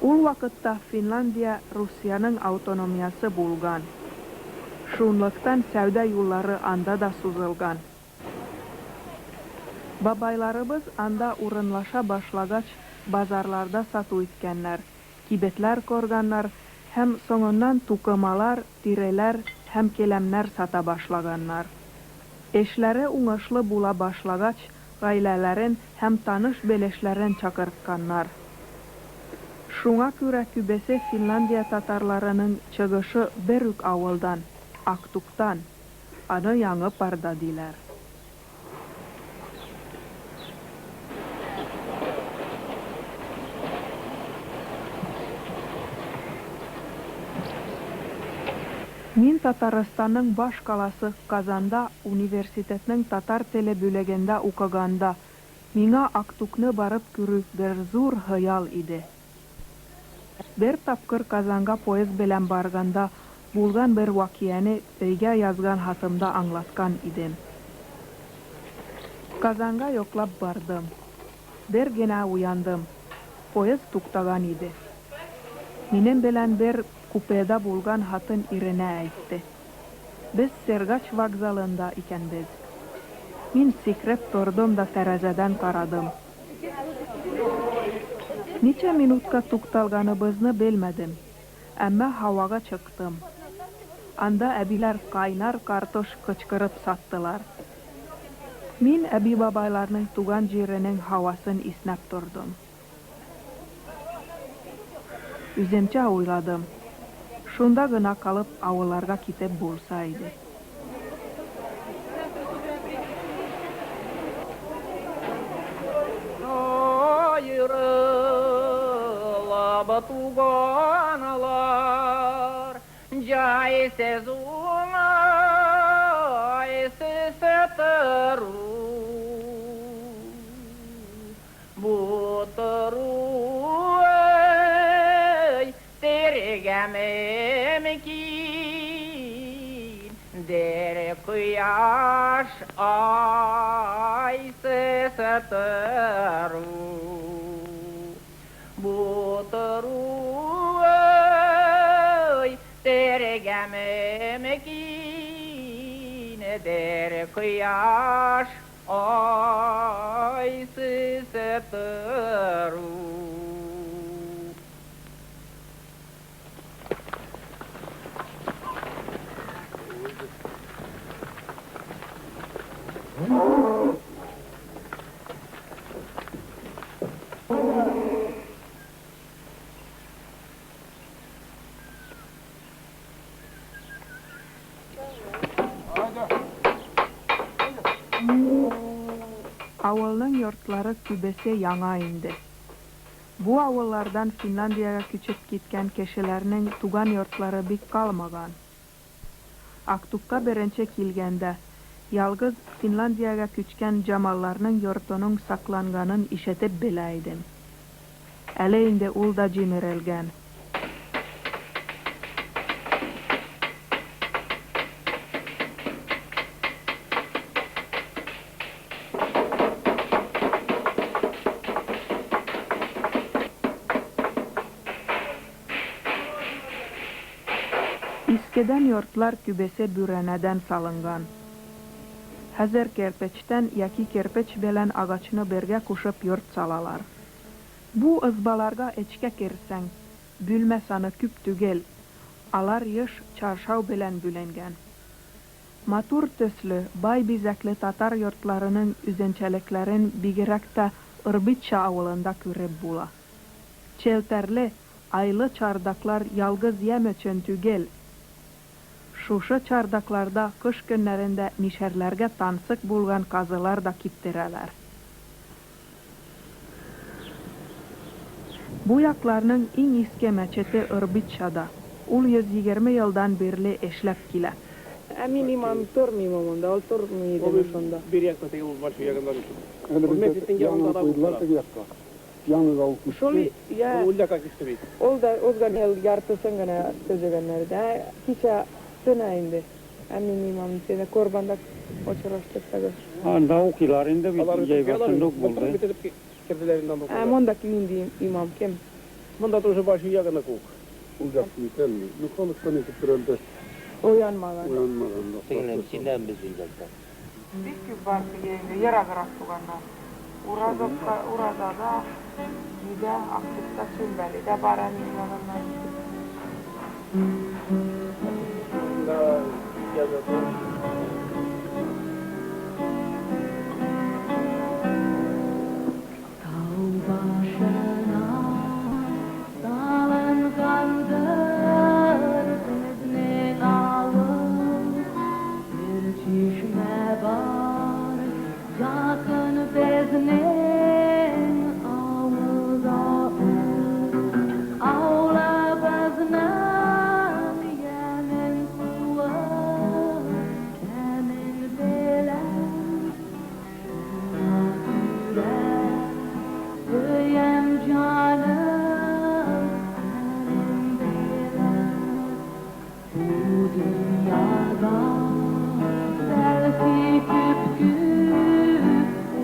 Ул вакытта Финляндия Русиянең аутономиясе булган. Шунлыктан сәүдә юллары анда да сузылган. Бабайларыбыз анда урынлаша башлагач, базарларда сату иткәннәр, кибетләр корганнар һәм соңыннан тукымалар, тиреләр һәм келәмнәр сата башлаганнар. Эшләре уңышлы була башлагач, гаиләләрен һәм таныш-белешләрен чакыртканнар. Шуңа күрә күбесе Финляндия татарларының чыгышы бер үк авылдан, Актуктан, аны Яңы Парда диләр. Мин Татарстанның баш каласы Казанда университетның татар теле бүлегендә укыганда, миңа Актукны барып күрү бер зур хыял иде. Бер тапкыр Казанга поезд белән барганда булган бер вакыйганы өйгә язган хатымда аңлаткан идем. Казанга йоклап бардым. Бер генә уяндым. Поезд туктаган иде. Минем белән бер купеда булган хатын иренә әйтте. Без Сергач вокзалында икәнбез. Мин сикереп тордым да тәрәзәдән карадым. Ничә минутка тукталганыбызны белмәдем, әмма һавага чыктым. Анда әбиләр кайнар картош кычкырып саттылар. Мин әби-бабайларның туган җиренең һавасын иснәп тордым. Үземчә уйладым, шунда гына калып авылларга китеп булса иде. Аерым. Авылда туган алар. Җайсыз уңайсыз тору. Бу тору әйтергә мөмкин. Дер кояш айсыз тору. Бу тору әйтергә мөмкин. Дер кояш айсыз тору. Авылның йортлары күбесе яңа инде. Бу авыллардан Финляндиягә күчеп киткән кешеләрнең туган йортлары бик калмаган. Актукка беренче килгәндә, ялгыз Финляндиягә күчкән Җамалларның йортының сакланганын ишетеп белә идем. Әле инде ул да җимерелгән. Искедән йортлар күбесе бүрәнәдән салынган. Хәзер кирпечтән яки кирпеч белән агачны бергә кушып йорт салалар. Бу ызбаларга эчкә керсәң, бүлмә саны күп түгел, алар еш чаршау белән бүленгән. Матур төсле, бай бизәкле татар йортларының үзенчәлекләрен бигрәк тә Ырбитша авылында күреп була. Челтәрле, айлы чардаклар ялгыз ямь өчен түгел. Шушы чардакларда кыш көннәрендә мишәрләргә тансык булган казылар да киптерәләр. Бу якларның иң иске мәчете Ырбитшада, ул 120 елдан бирле эшләп килә. Ә мин имам тормыйм монда, ул тормый иде шунда. Бер якта теге ул башы ягында ничек. Әле бездә яңа куйдылар теге якка. Яңа алып китте. Шул я. Ул якка китте бит. Ул да узган ел яртысын гына төзегәннәр дә. Кичә тына инде. Ә мин имам сине Корбанда очраштык тагы. Анда укыйлар инде бит, җәй башында ук булды. Бетереп керделәр инде анда. Ә монда нинди имам кем? Монда тоже башы ягына күк. Ул як микәнме? Ну, халыктан итеп торганда. Уянмаган. Уянмаган. Сеңлем, синнән без өйләндек. Бик күп бар теге инде ераграк туганнар. Уразовка, Уразада, Нидә, Актыкта, Чүмбәлидә бар әни ягыннан. Да, яза. Тау башына салынгандыр безнең авыл. Бер чишмә бар, якын безнең авылга ул. Авылыбызның ямен суы, тәмен беләм, шуңа күрә сөям җаным, тәнем белән. Бу дөньяда бәлки күп-күп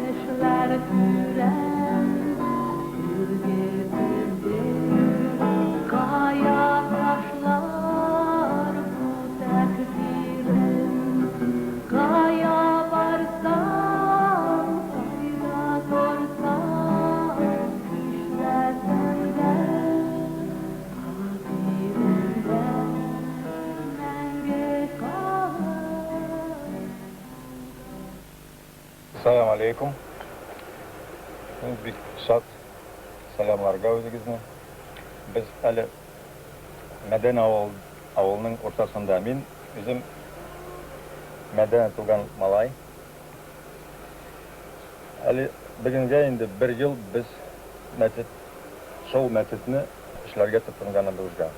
эшләр күрәм, Күргесездер кая ташлар бу тәкъдирем. Кая барсам, кайда торсам, нишләсәм дә, хатирәмдә мәңге калыр. Салам алейкум. Мин бик шат сәламларга үзегезне. Без әле Мәдән авыл авылның уртасында. Мин үзем Мәдән туган малай. Әле бүгенгә инде бер ел без мәчет, шул мәчетне эшләргә тотынганыбызга.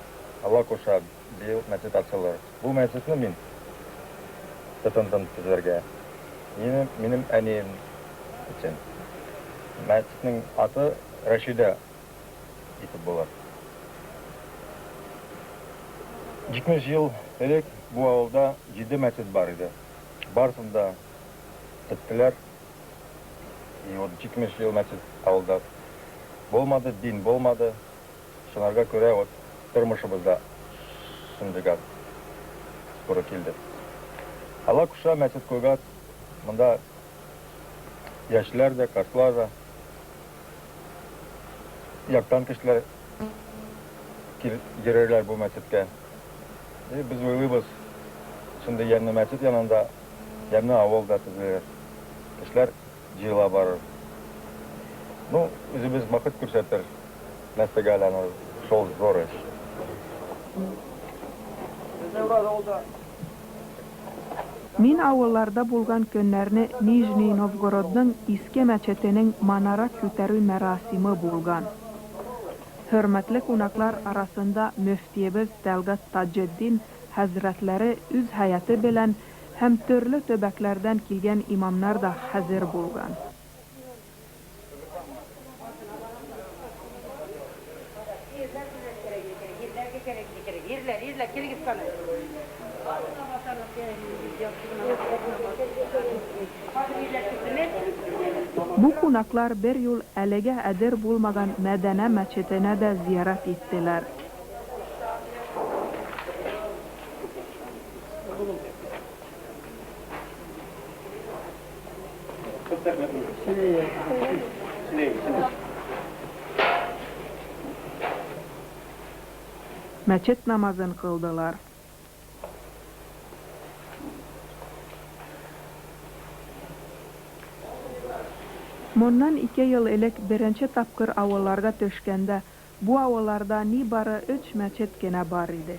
Алла куша, быел мәчет ачылыр. Бу мәчетне мин тотындым төзергә. Минем, минем әнием өчен. Мәчетнең аты Рәшидә итеп булыр. 70 ел элек бу авылда җиде мәчет бар иде. Барысын да теттеләр. И вот 70 ел мәчет авылда булмады, дин булмады. Шуңарга күрә вот тормышыбызда шундыйга туры килде. Алла куша, мәчет куйгач, монда яшьләр дә, картлар да, яктан кешеләр йөрерләр бу мәчеткә. И без уйлыйбыз, шундый ямьле мәчет янында ямьле авыл да төзелер. Кешеләр җыела барыр. Ну, үзебез вакыт күрсәтер, нәрсәгә әйләнер шул зур эш. Мин авылларда булган көннәрне Нижний Новгородның Иске мәчетенең манара күтәрү мәрасиме булган. Хөрмәтле кунаклар арасында мөфтиебез Тәлгать Таҗетдин хәзрәтләре үз һәйәте белән һәм төрле төбәкләрдән килгән имамнар да хәзер булган. Бу кунаклар бер юл әлегә әдер булмаган Мәдәнә мәчетенә дә зиярәт иттеләр. Мәчет намазын кылдылар. Моннан ике ел элек беренче тапкыр авылларга төшкәндә, бу авылларда нибары өч мәчет кенә бар иде.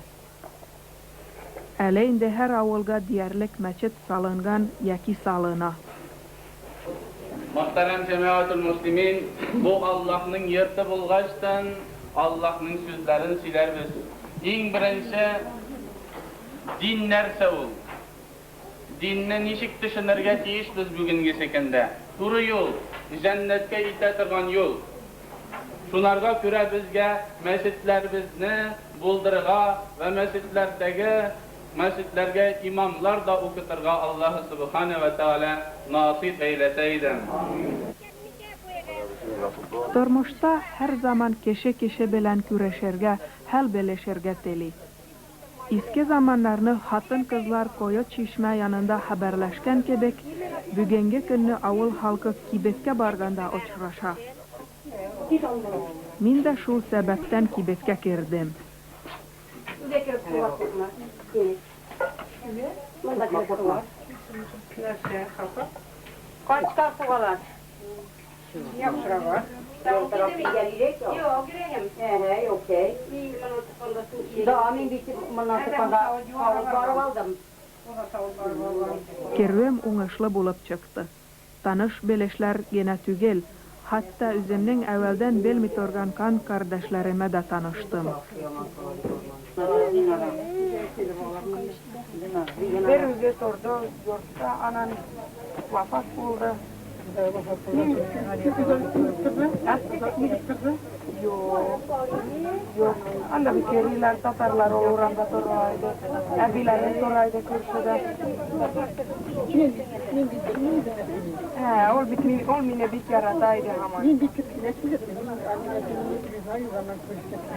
Әле инде һәр авылга диярлек мәчет салынган яки салына. Мөхтәрәм җәмәгател мөслимин, бу Аллаһның йорты булгачтын, Аллаһның сүзләрен сөйләрбез. Иң беренче, дин нәрсә ул? Динне ничек төшенергә тиешбез бүгенгесе көндә? Туры юл, җәннәткә илтә торган юл. Шунарга күрә безгә мәчетләребезне булдырырга вә мәчетләрдәге мәчетләргә имамлар да укытырга Аллаһы Сүбхәнә вә Тәгалә насыйп әйләсә иде. Тормышта һәрзаман кеше кеше белән күрешергә, хәл белешергә тели. Иске заманнарны хатын-кызлар кое-чишмә янында хәбәрләшкән кебек, бүгенге көнне авыл халкы кибеткә барганда очраша. Мин дә шул сәбәптән кибеткә кердем. Керүем уңышлы булып чыкты. Таныш-белешләр генә түгел, хәтта үземнең әүвәлдән белми торган кан кардәшләремә дә таныштым. Бер үзе торды йортта, анан вафат булды. Юк, юк. Анда бит йөриләр, татарлар ул урамда тора иде. Әбиләре тора иде күршедә. Ә, ул бит мин, ул мине бик ярата иде һаман.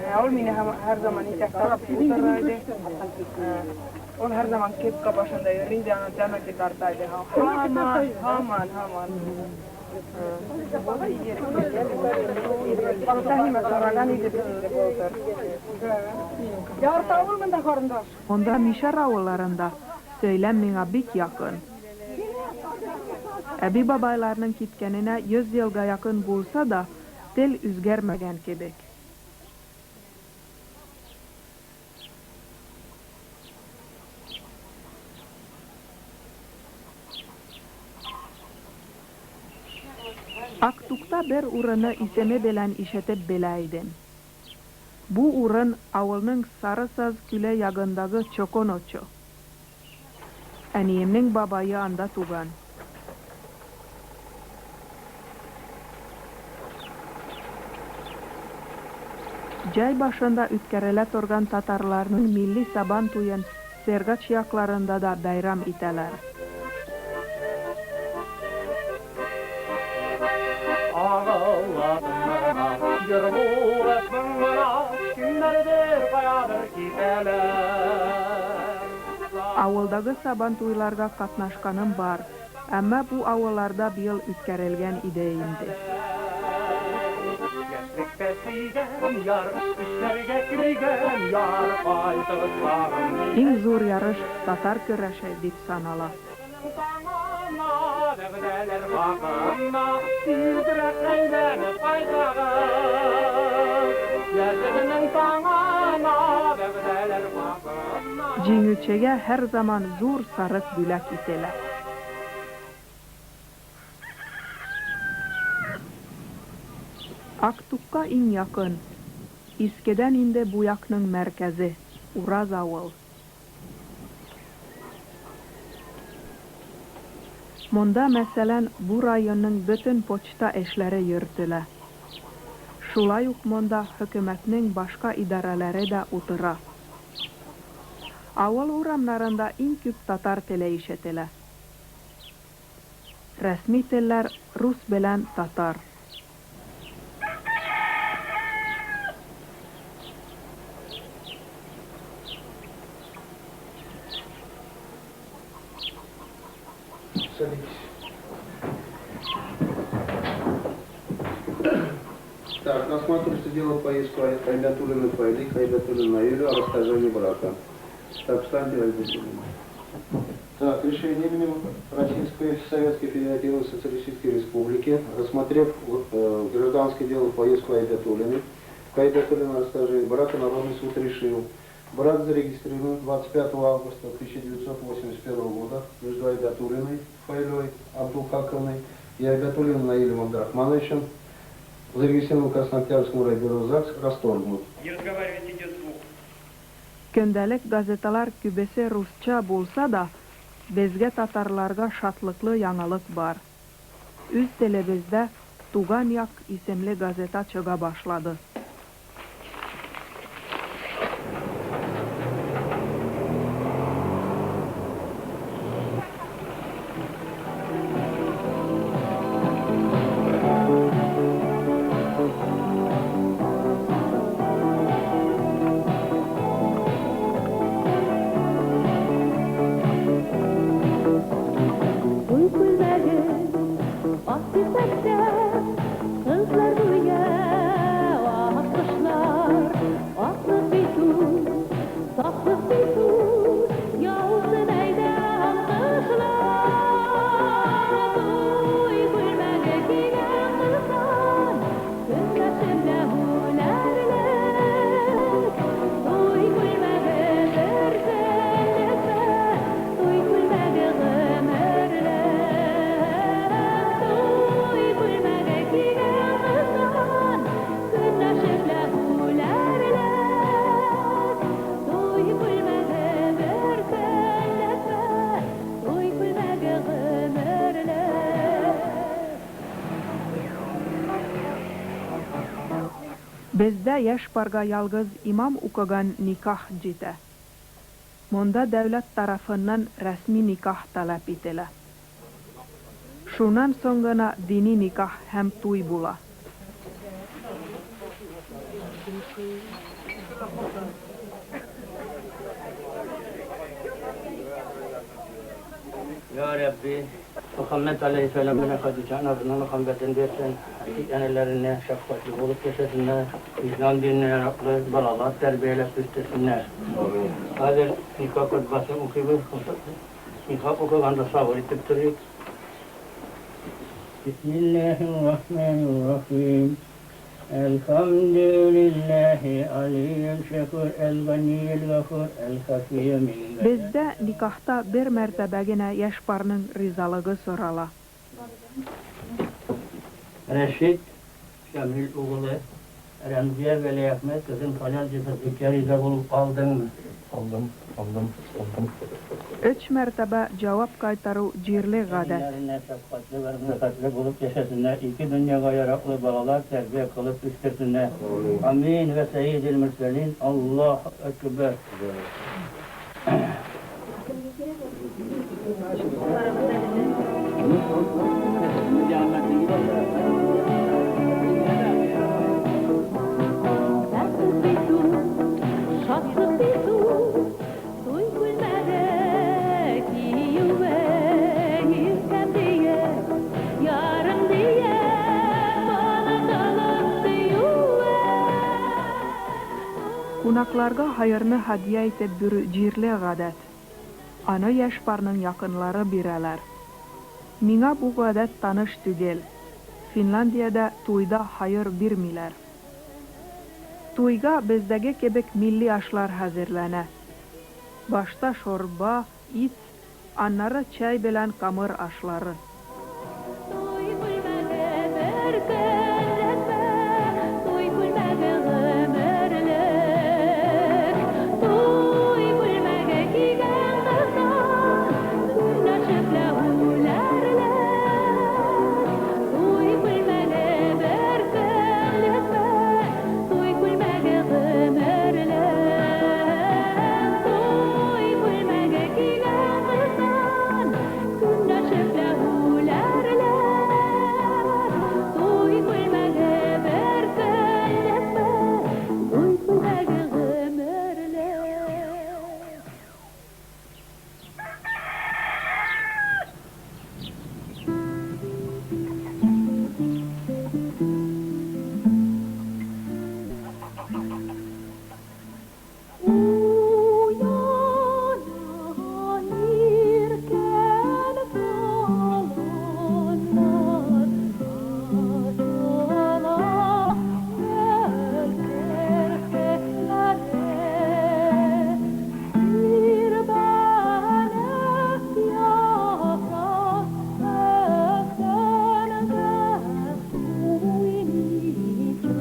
Ә, ул мине һәр заман итәк тартып утыра иде. Ул һәр заман кепка башында йөри иде, анан тәмәке тарта иде. Һаман, һаман, һаман. Сораган иде бит инде былтыр. Монда мишәр авылларында сөйләм миңа бик якын. Әби-бабайларның киткәненә 100 елга якын булса да, тел үзгәрмәгән кебек. Актукта бер урыны исеме белән ишетеп белә идем. Бу урын авылның Сары Саз күле ягындагы Чокон очы. Әниемнең бабае анда туган. Җәй башында үткәрелә торган татарларның милли Сабан туен Сергач якларында да бәйрәм итәләр. Авылдагы Сабантуйларга катнашканым бар, әмма бу авылларда быел үткәрелгән иде инде. Иң зур ярыш татар көрәше дип санала. Җиңүчегә һәрзаман зур сарык бүләк ителә. Актукка иң якын, искедән инде бу якның мәркәзе, Уразавыл. Монда, мәсәлән, бу районның бөтен почта эшләре йөртелә. Шулай ук монда хөкүмәтнең башка идарәләре дә утыра. Авыл урамнарында иң күп татар теле ишетелә. Рәсми телләр рус белән татар. Садитесь. Так, рассматривается дело по иску Айбатуллина Фаили к Айбатуллину Наилю о расторжении брака. Так, встаньте, Айбатуллина. Так, решение именем Российской Советской Федеративной Социалистической Республики, рассмотрев гражданское дело по иску Айбатуллиной, к Айбатуллину о расторжении брака, Народный суд решил. Брак зарегистрирован 25 августа 1981 года между Айбатуллиной Фаилей Абдулхаковной и Айбатуллиным Наилем Абдрахмановичем, зарегистрирован в Краснооктябрьском райбюро ЗАГС, расторгнут. Не разговаривайте, идет звук. Көндәлек газеталар күбесе русча булса да, безгә татарларга шатлыклы яңалык бар. Үз телебездә Туган як исемле газета чыга башлады. Туй күлмәге ак ефәктә, кызлар гүя ак кошлар. Аклык бит ул, сафлык бит ул, яусын әйдә алкышлар. Туй күлмәге кигән кызлар, көнләшеп үләрлек. Туй күлмәге бер көнлекме, туй күлмәге гомерлек. Туй күлмәге кигән кызлар, көнләшеп үләрлек. Туй күлмәге бер көнлекме, туй күлмәге гомерлек. Бездә яшь парга ялгыз имам укыган никах җитә. Монда дәүләт тарафыннан рәсми никах таләп ителә. Шуннан соң гына дини никах һәм туй була. Я Рәбби, Мөхәммәд галәйһиссәлам белән Хәдичә анасына мәхәббәтен бирсен, әти-әниләренә шәфкатьле булып яшәсеннәр, ислам диненә яраклы балалар тәрбияләп үстерсеннәр. Хәзер никах хотбасын укыйбыз. Никах укыганда сабыр итеп торыйк. Бисмиллаһир-рахманир-рахим. Әлхәмдүлилләһи алиел шәкүр әл-ганиел гафур әл-хафия мин Бездә никахта бер мәртәбә генә яшь парның ризалыгы сорала. Рәшит Шамил угылы Рәмзия Вәлиәхмәт кызын хәләл җефетлеккә риза булып алдыңмы? Алдым, алдым, алдым. Өч мәртәбә җавап кайтару җирле гадәт. Әниләренә шәфкатьле вә мәрхәмәтле булып яшәсеннәр, ике дөньяга яраклы балалар тәрбия кылып үстерсеннәр. Амин вә сәйидел мөрсәлин. Аллаһу әкбәр. Бәхет бит ул, шатлык бит ул, туй күлмәге киюе, иркәм диеп, ярым диеп, онытылып сөюе. Кунакларга һаерны һәдия итеп бирү җирле гадәт. Аны яшь парның якынлары бирәләр. Миңа бу гадәт таныш түгел. Финляндиядә туйда һаер бирмиләр. Туйга бездәге кебек милли ашлар хәзерләнә. Башта шорба, ит, аннары чәй белән камыр ашлары. Туй күлмәге бер көнлекме, туй күлмәге гомерлек. Туй күлмәге кигән кыздан көнләшеп лә үләрлек. Туй күлмәге бер көнлекме, туй күлмәге гомерлек. Туй күлмәге кигән кыздан көнләшеп лә үләрлек. Туй күлмәге бер көнлекме, туй күлмәге гомерлек. Уяна иркән таланнар, ачыла гөл керфекләре. Тирбәлеп яфрак өстендә уйный чык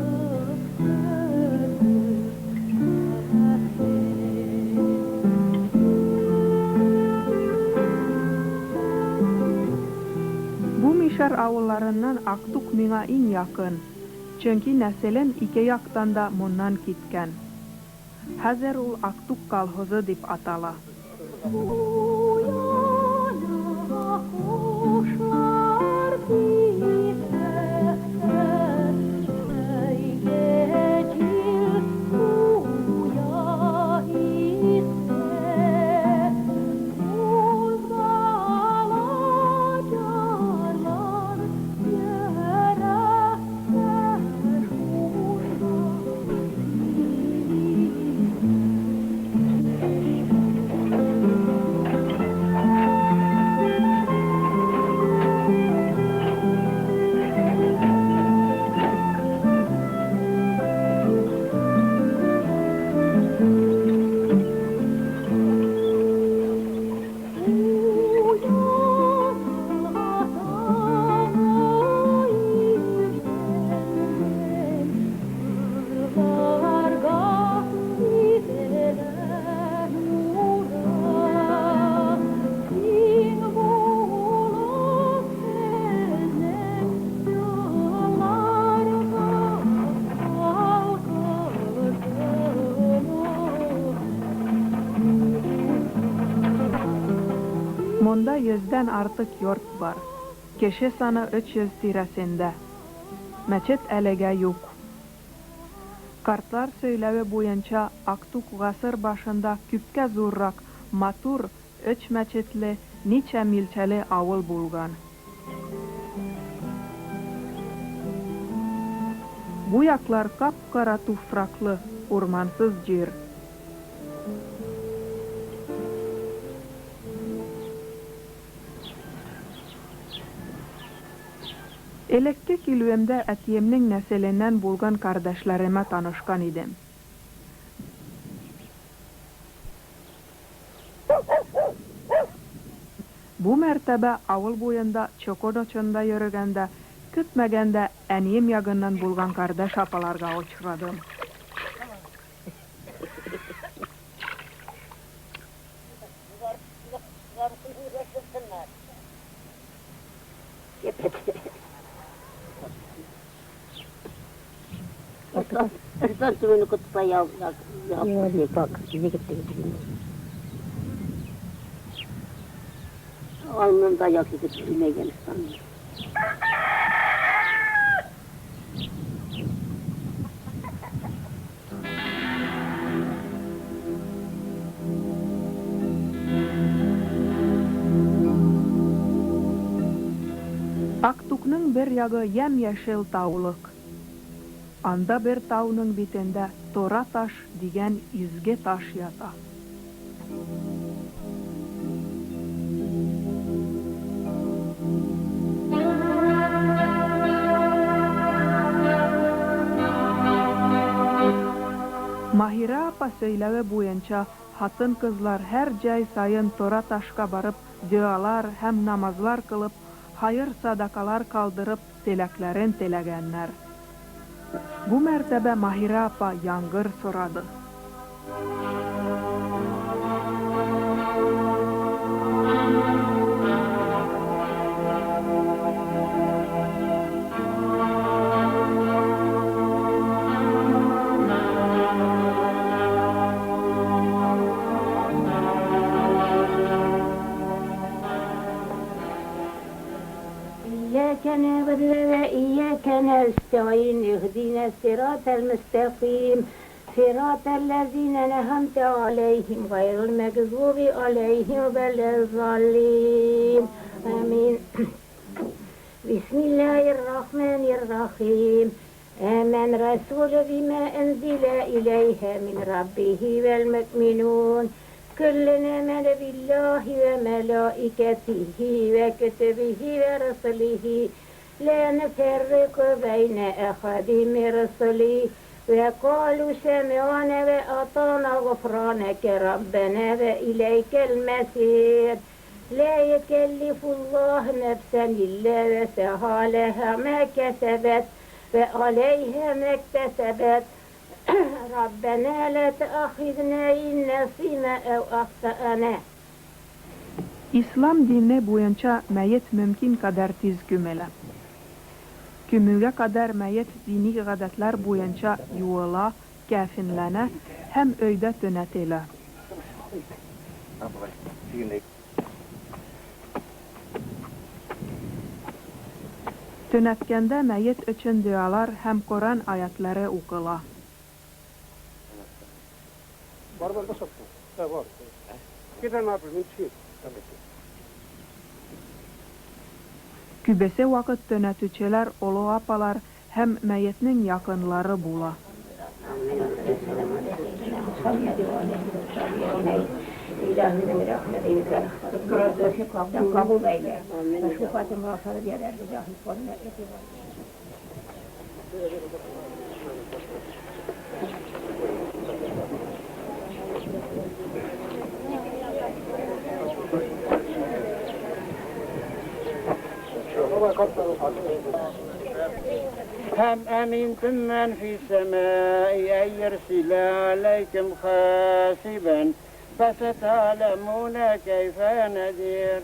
Бу мишәр авылларыннан Актук миңа иң якын, чөнки нәселем ике яктан да моннан киткән. Хәзер ул Актук колхозы дип атала. Уяна кошлар тизлектә, Әйдә җил куя истә. Кузгала җырлар йөрәктә шунда. Уяна таңы иртән, Кырларга сибелә нуры. Киң булып безнең елларга балкыды Монда йөздән артык йорт бар, кеше саны 300 тирәсендә. Мәчет әлегә юк. Картлар сөйләве буенча, Актук гасыр башында күпкә зуррак, матур, өч мәчетле, ничә милчәле авыл булган. Бу яклар кап-кара туфраклы, урмансыз җир. Элекке килүемдә әтиемнең нәселеннән булган кардәшләремә танышкан идем. Бу мәртәбә авыл буенда чокыр очында йөрегәндә Көтмәгәндә әнием ягыннан булган кардәш апаларга очрадым. Alnında yak edip bilmegen sanıyor. Актукның бер ягы ямь-яшел таулык. Анда бер тауның битендә Тора таш дигән изге таш ята. Маһирә апа сөйләве буенча, хатын-кызлар һәр җәй саен Тора ташка барып, догалар һәм намазлар кылып, хаер-садакалар калдырып, теләкләрен теләгәннәр. Бу мәртәбә Маһирә апа яңгыр сорады. إياك نعبد وإياك نستعين اهدنا الصراط المستقيم صراط الذين أنعمت عليهم غير المغضوب عليهم ولا الضالين آمين. بسم الله الرحمن الرحيم. آمن الرسول بما أنزل إليه من ربه والمؤمنون كل آمن بالله وملائكته وكتبه ورسله لا نفرق بين أحد من رسله وقالوا سمعنا وأطعنا غفرانك ربنا وإليك المصير. لا يكلف الله نفسا إلا وسعها لها ما كسبت وعليها ما اكتسبت. ربنا لا تؤاخذنا إن نسينا أو أخطأنا. Ислам дине буенча мәет мөмкин кадәр тиз күмелә. Күмүгә кадәр мәет дини гадәтләр буенча юыла, кәфенләнә һәм өйдә төнәтелә. Төнәткәндә мәет өчен догалар һәм Коръән аятлары укыла. Күбесе вакыт төнәтүчеләр олы апалар һәм мәетнең якынлары була. أم أمنتم من في السماء أن يرسل عليكم حاسبا فستعلمون كيف نذير.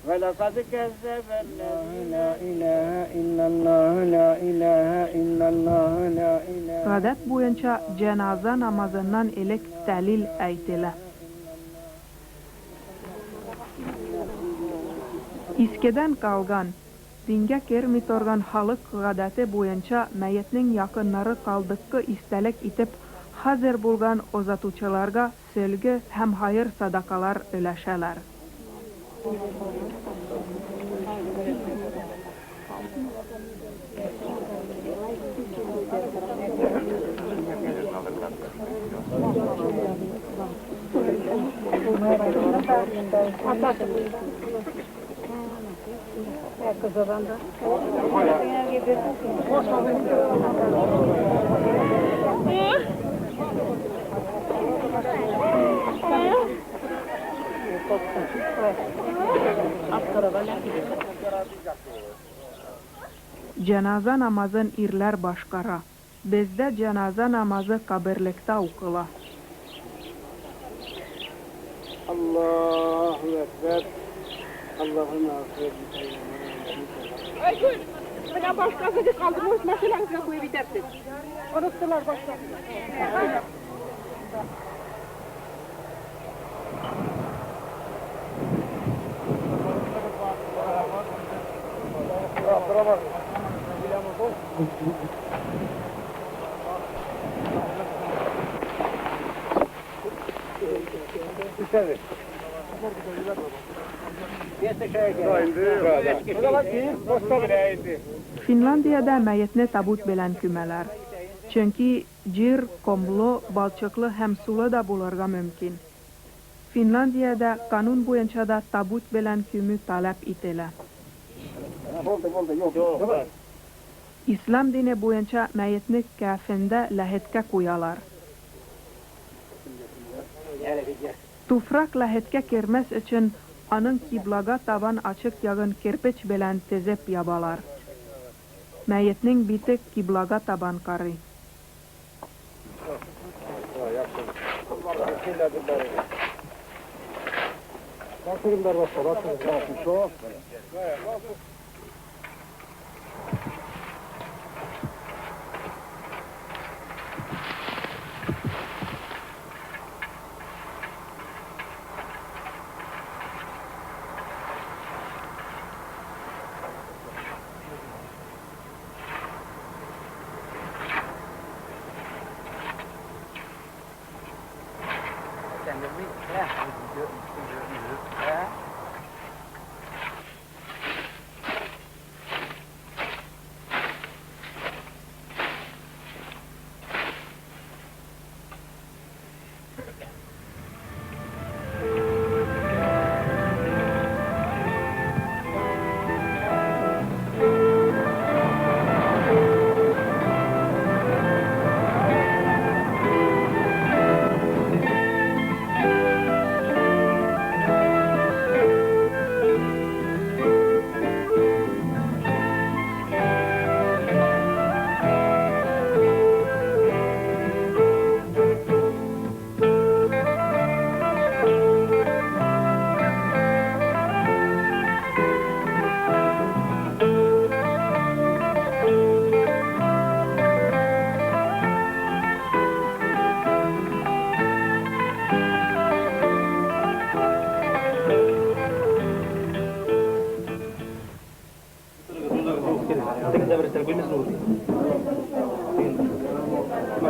ولقد كذب الذين لا إله إلا الله لا إله إلا الله لا إله. Гадәт буенча җеназа намазыннан элек тәлил әйтелә. Искедән калган, дингә керми торган халык гадәте буенча мәетнең якыннары калдыккы истәлек итеп хәзер булган озатучыларга сөлге һәм хаер садакалар өләшәләр. Җеназа намазын ирләр башкара. Бездә җеназа намазы каберлектә укыла. Аллаһу әкбәр. Аллаһумма агфир Айгөл, менә башкасы калды, может, машинагызга куеп итәрсез. Оныттылар башкасын. Финляндиядә мәетне табут белән күмәләр. Чөнки җир комлы, балчыклы һәм сулы да булырга мөмкин. Финляндиядә канун буенча да табут белән күмү таләп ителә. Ислам дине буенча мәетне кәфендә ләхеткә куялар. Туфрак ләхеткә кермәс өчен аның киблага табан ачык ягын кирпеч белән тезеп ябалар. Мәетнең бите киблага табан карый.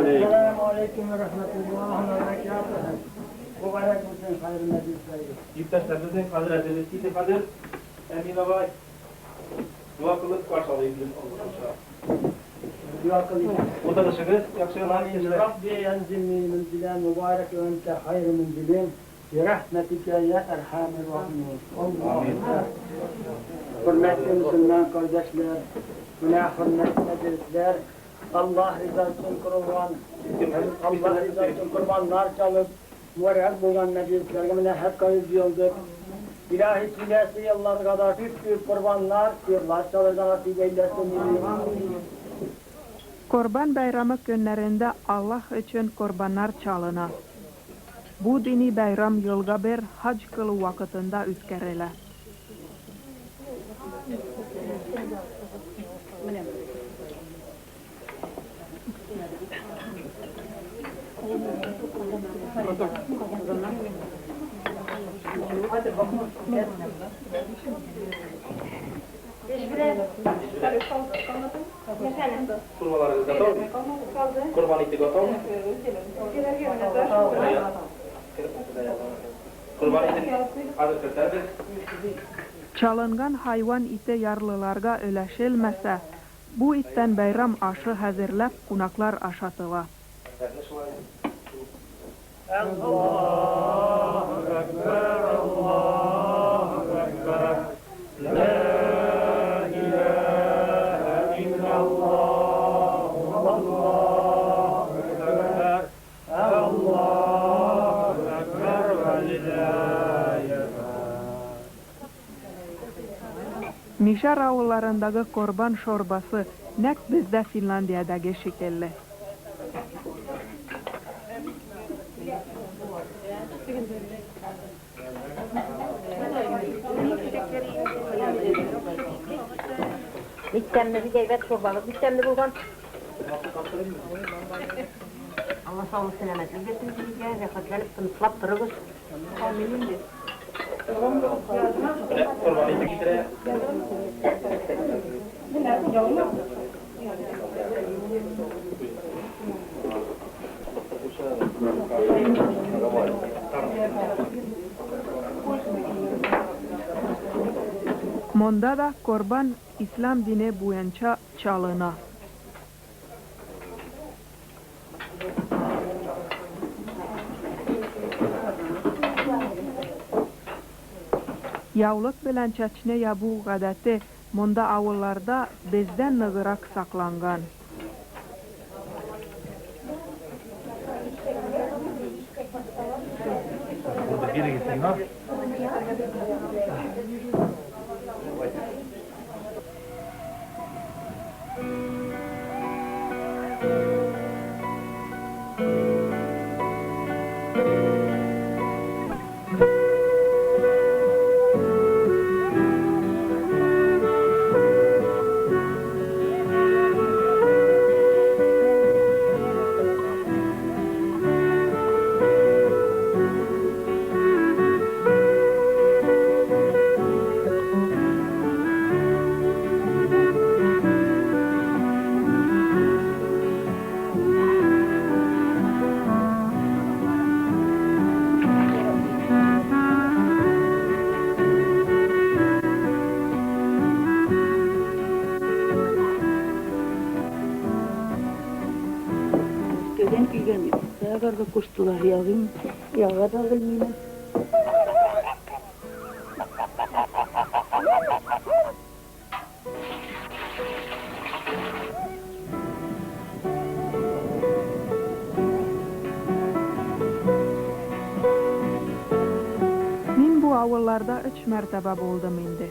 Esselamu aleyküm ve rahmetullahi ve berekatuhu. Mübarek olsun hayırlı meclisleri. Иптәшләребезнең хәзрәтебез килде хәзер. Әмин абай. Дуа кылып каршы алыйк без Аллаһ Dua kılayım. Утырышыгыз, яхшы гына кешеләр. Rabbi enzilni münzilen mübarek ve ente hayr münzilin. Birahmetike ya erhamer rahimin. Amin. Hürmetli Müslüman kardeşler, günah hürmetli meclisler, Allah rızası için kurban, Allah rızası için kurbanlar çalıp, mübarek bulgan meclislerge mine hep kayıp yıldık. İlahi kilesi yıllar kadar büyük büyük kurbanlar, yıllar çalırdan nasip eylesin. Корбан бәйрәме көннәрендә Аллаһ өчен корбаннар чалына. Бу дини бәйрәм елга бер хаҗ кылу вакытында үткәрелә. Kurmalarыгыз готов? Корбан ите готов? Корбан итен хәзер кертәбез. Чалынган хайван ите ярлыларга өләшелмәсә, бу иттән бәйрәм ашы хәзерләп кунаклар ашатыла. Allahu Ekber, Allahu Ekber. La ilahe illallah, Allahu Ekber, Allahu Ekber ve lillahi. Миш Мишәр авылларындагы корбан шорбасы нәкъ бездә Финляндиядәге шикелле. Бик тәмле, бик әйбәт шурбагыз бик тәмле булган. Алла саулык, сәламәтлек бирсен сезгә, рәхәтләнеп, тынычлап торыгыз. Амин инде. Менә корбан ите китерә. Монда да корбан ислам дине буенча чалына. Яулык белән чәчне ябу гадәте монда авылларда бездә ныграк сакланган. Мәскәүдән килгән бит. Ягарга куштылар, ягым, яга да белмимен. Мин бу авылларда өч мәртәбә булдым инде.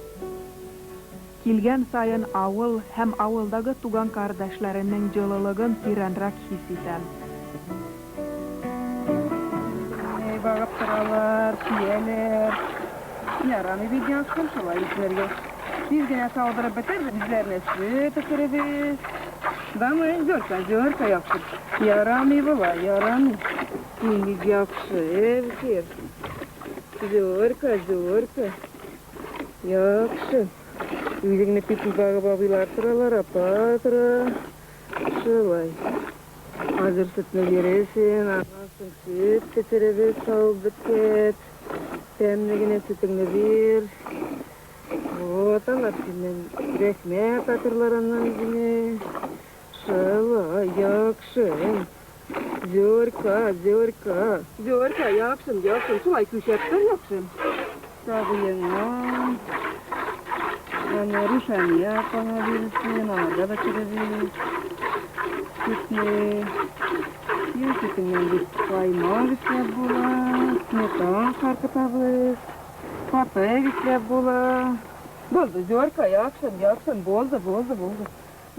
Килгән саен авыл һәм авылдагы туган кардәшләремнең җылылыгын тирәнрәк хис итәм. Әй, багып торалар, сөяләр. Ярамый бит яхшым шулай итәргә. Тиз генә саудырып бетер, үзләренә сөт эчеребез. Дамы, Зорка, Зорка яхшы. Ярамый болай, ярамый. Син бик яхшы, Эвкер. Зорка, Зорка. Яхшы. Үзеңне бик багып абыйлар торалар, апа тора. Шулай. Хәзер сөтне бирәсең, аннан соң сөт китеребез, савып беткәч. Тәмле генә сөтеңне бир. Вот алар синнән рәхмәт атырлар аннан үзеңә. Шулай, яхшы. Зорка, Зорка. Зорка, яхшым, яхшым. Шулай күшәп тор, яхшым. Сабыеңа. Аны Рушания апаңа бирсен, аларга да керебез. Сөтне. Йә, сөтеңнән бит каймак эшләп була, сметан саркытабыз, катык эшләп була. Булды, Зорка, яхшым, яхшым, булды, булды, булды.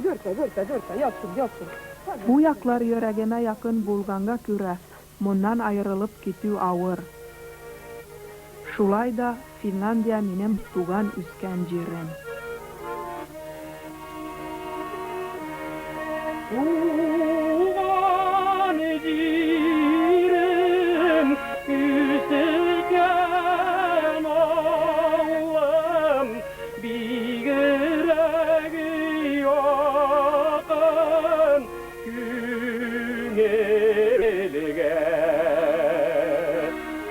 Зорка, Зорка, Зорка, яхшым, яхшым. Бу яклар йөрәгемә якын булганга күрә, моннан аерылып китү авыр. Шулай да Финляндия минем туган-үскән җирем. Туган җирем, үсекән авылым, бигрәк якын күңелгә.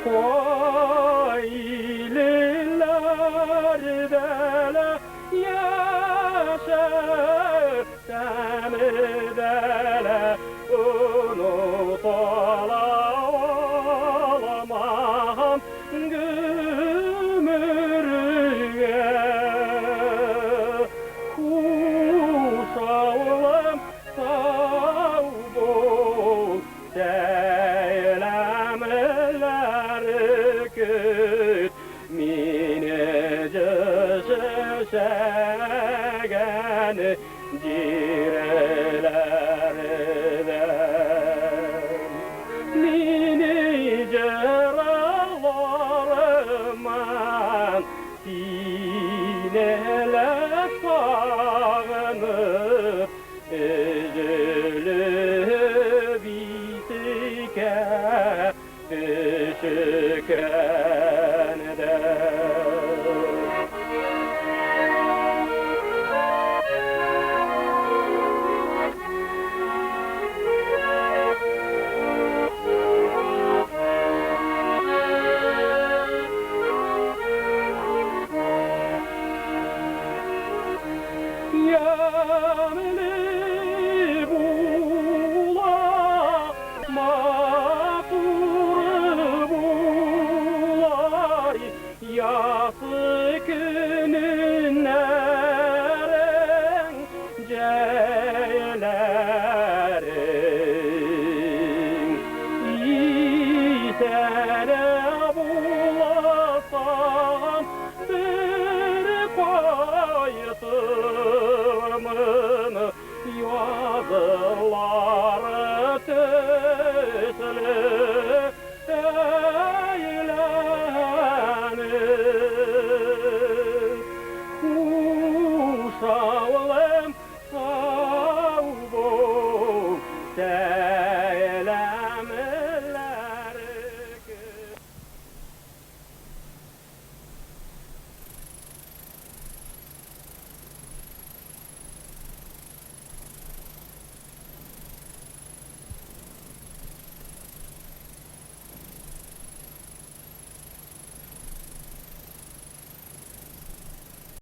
Кайлыларда ла яшәсәм дә лә онытыла алмам гомергә. Хуш, авылым, сау бул, сәламләр көт, мине җыр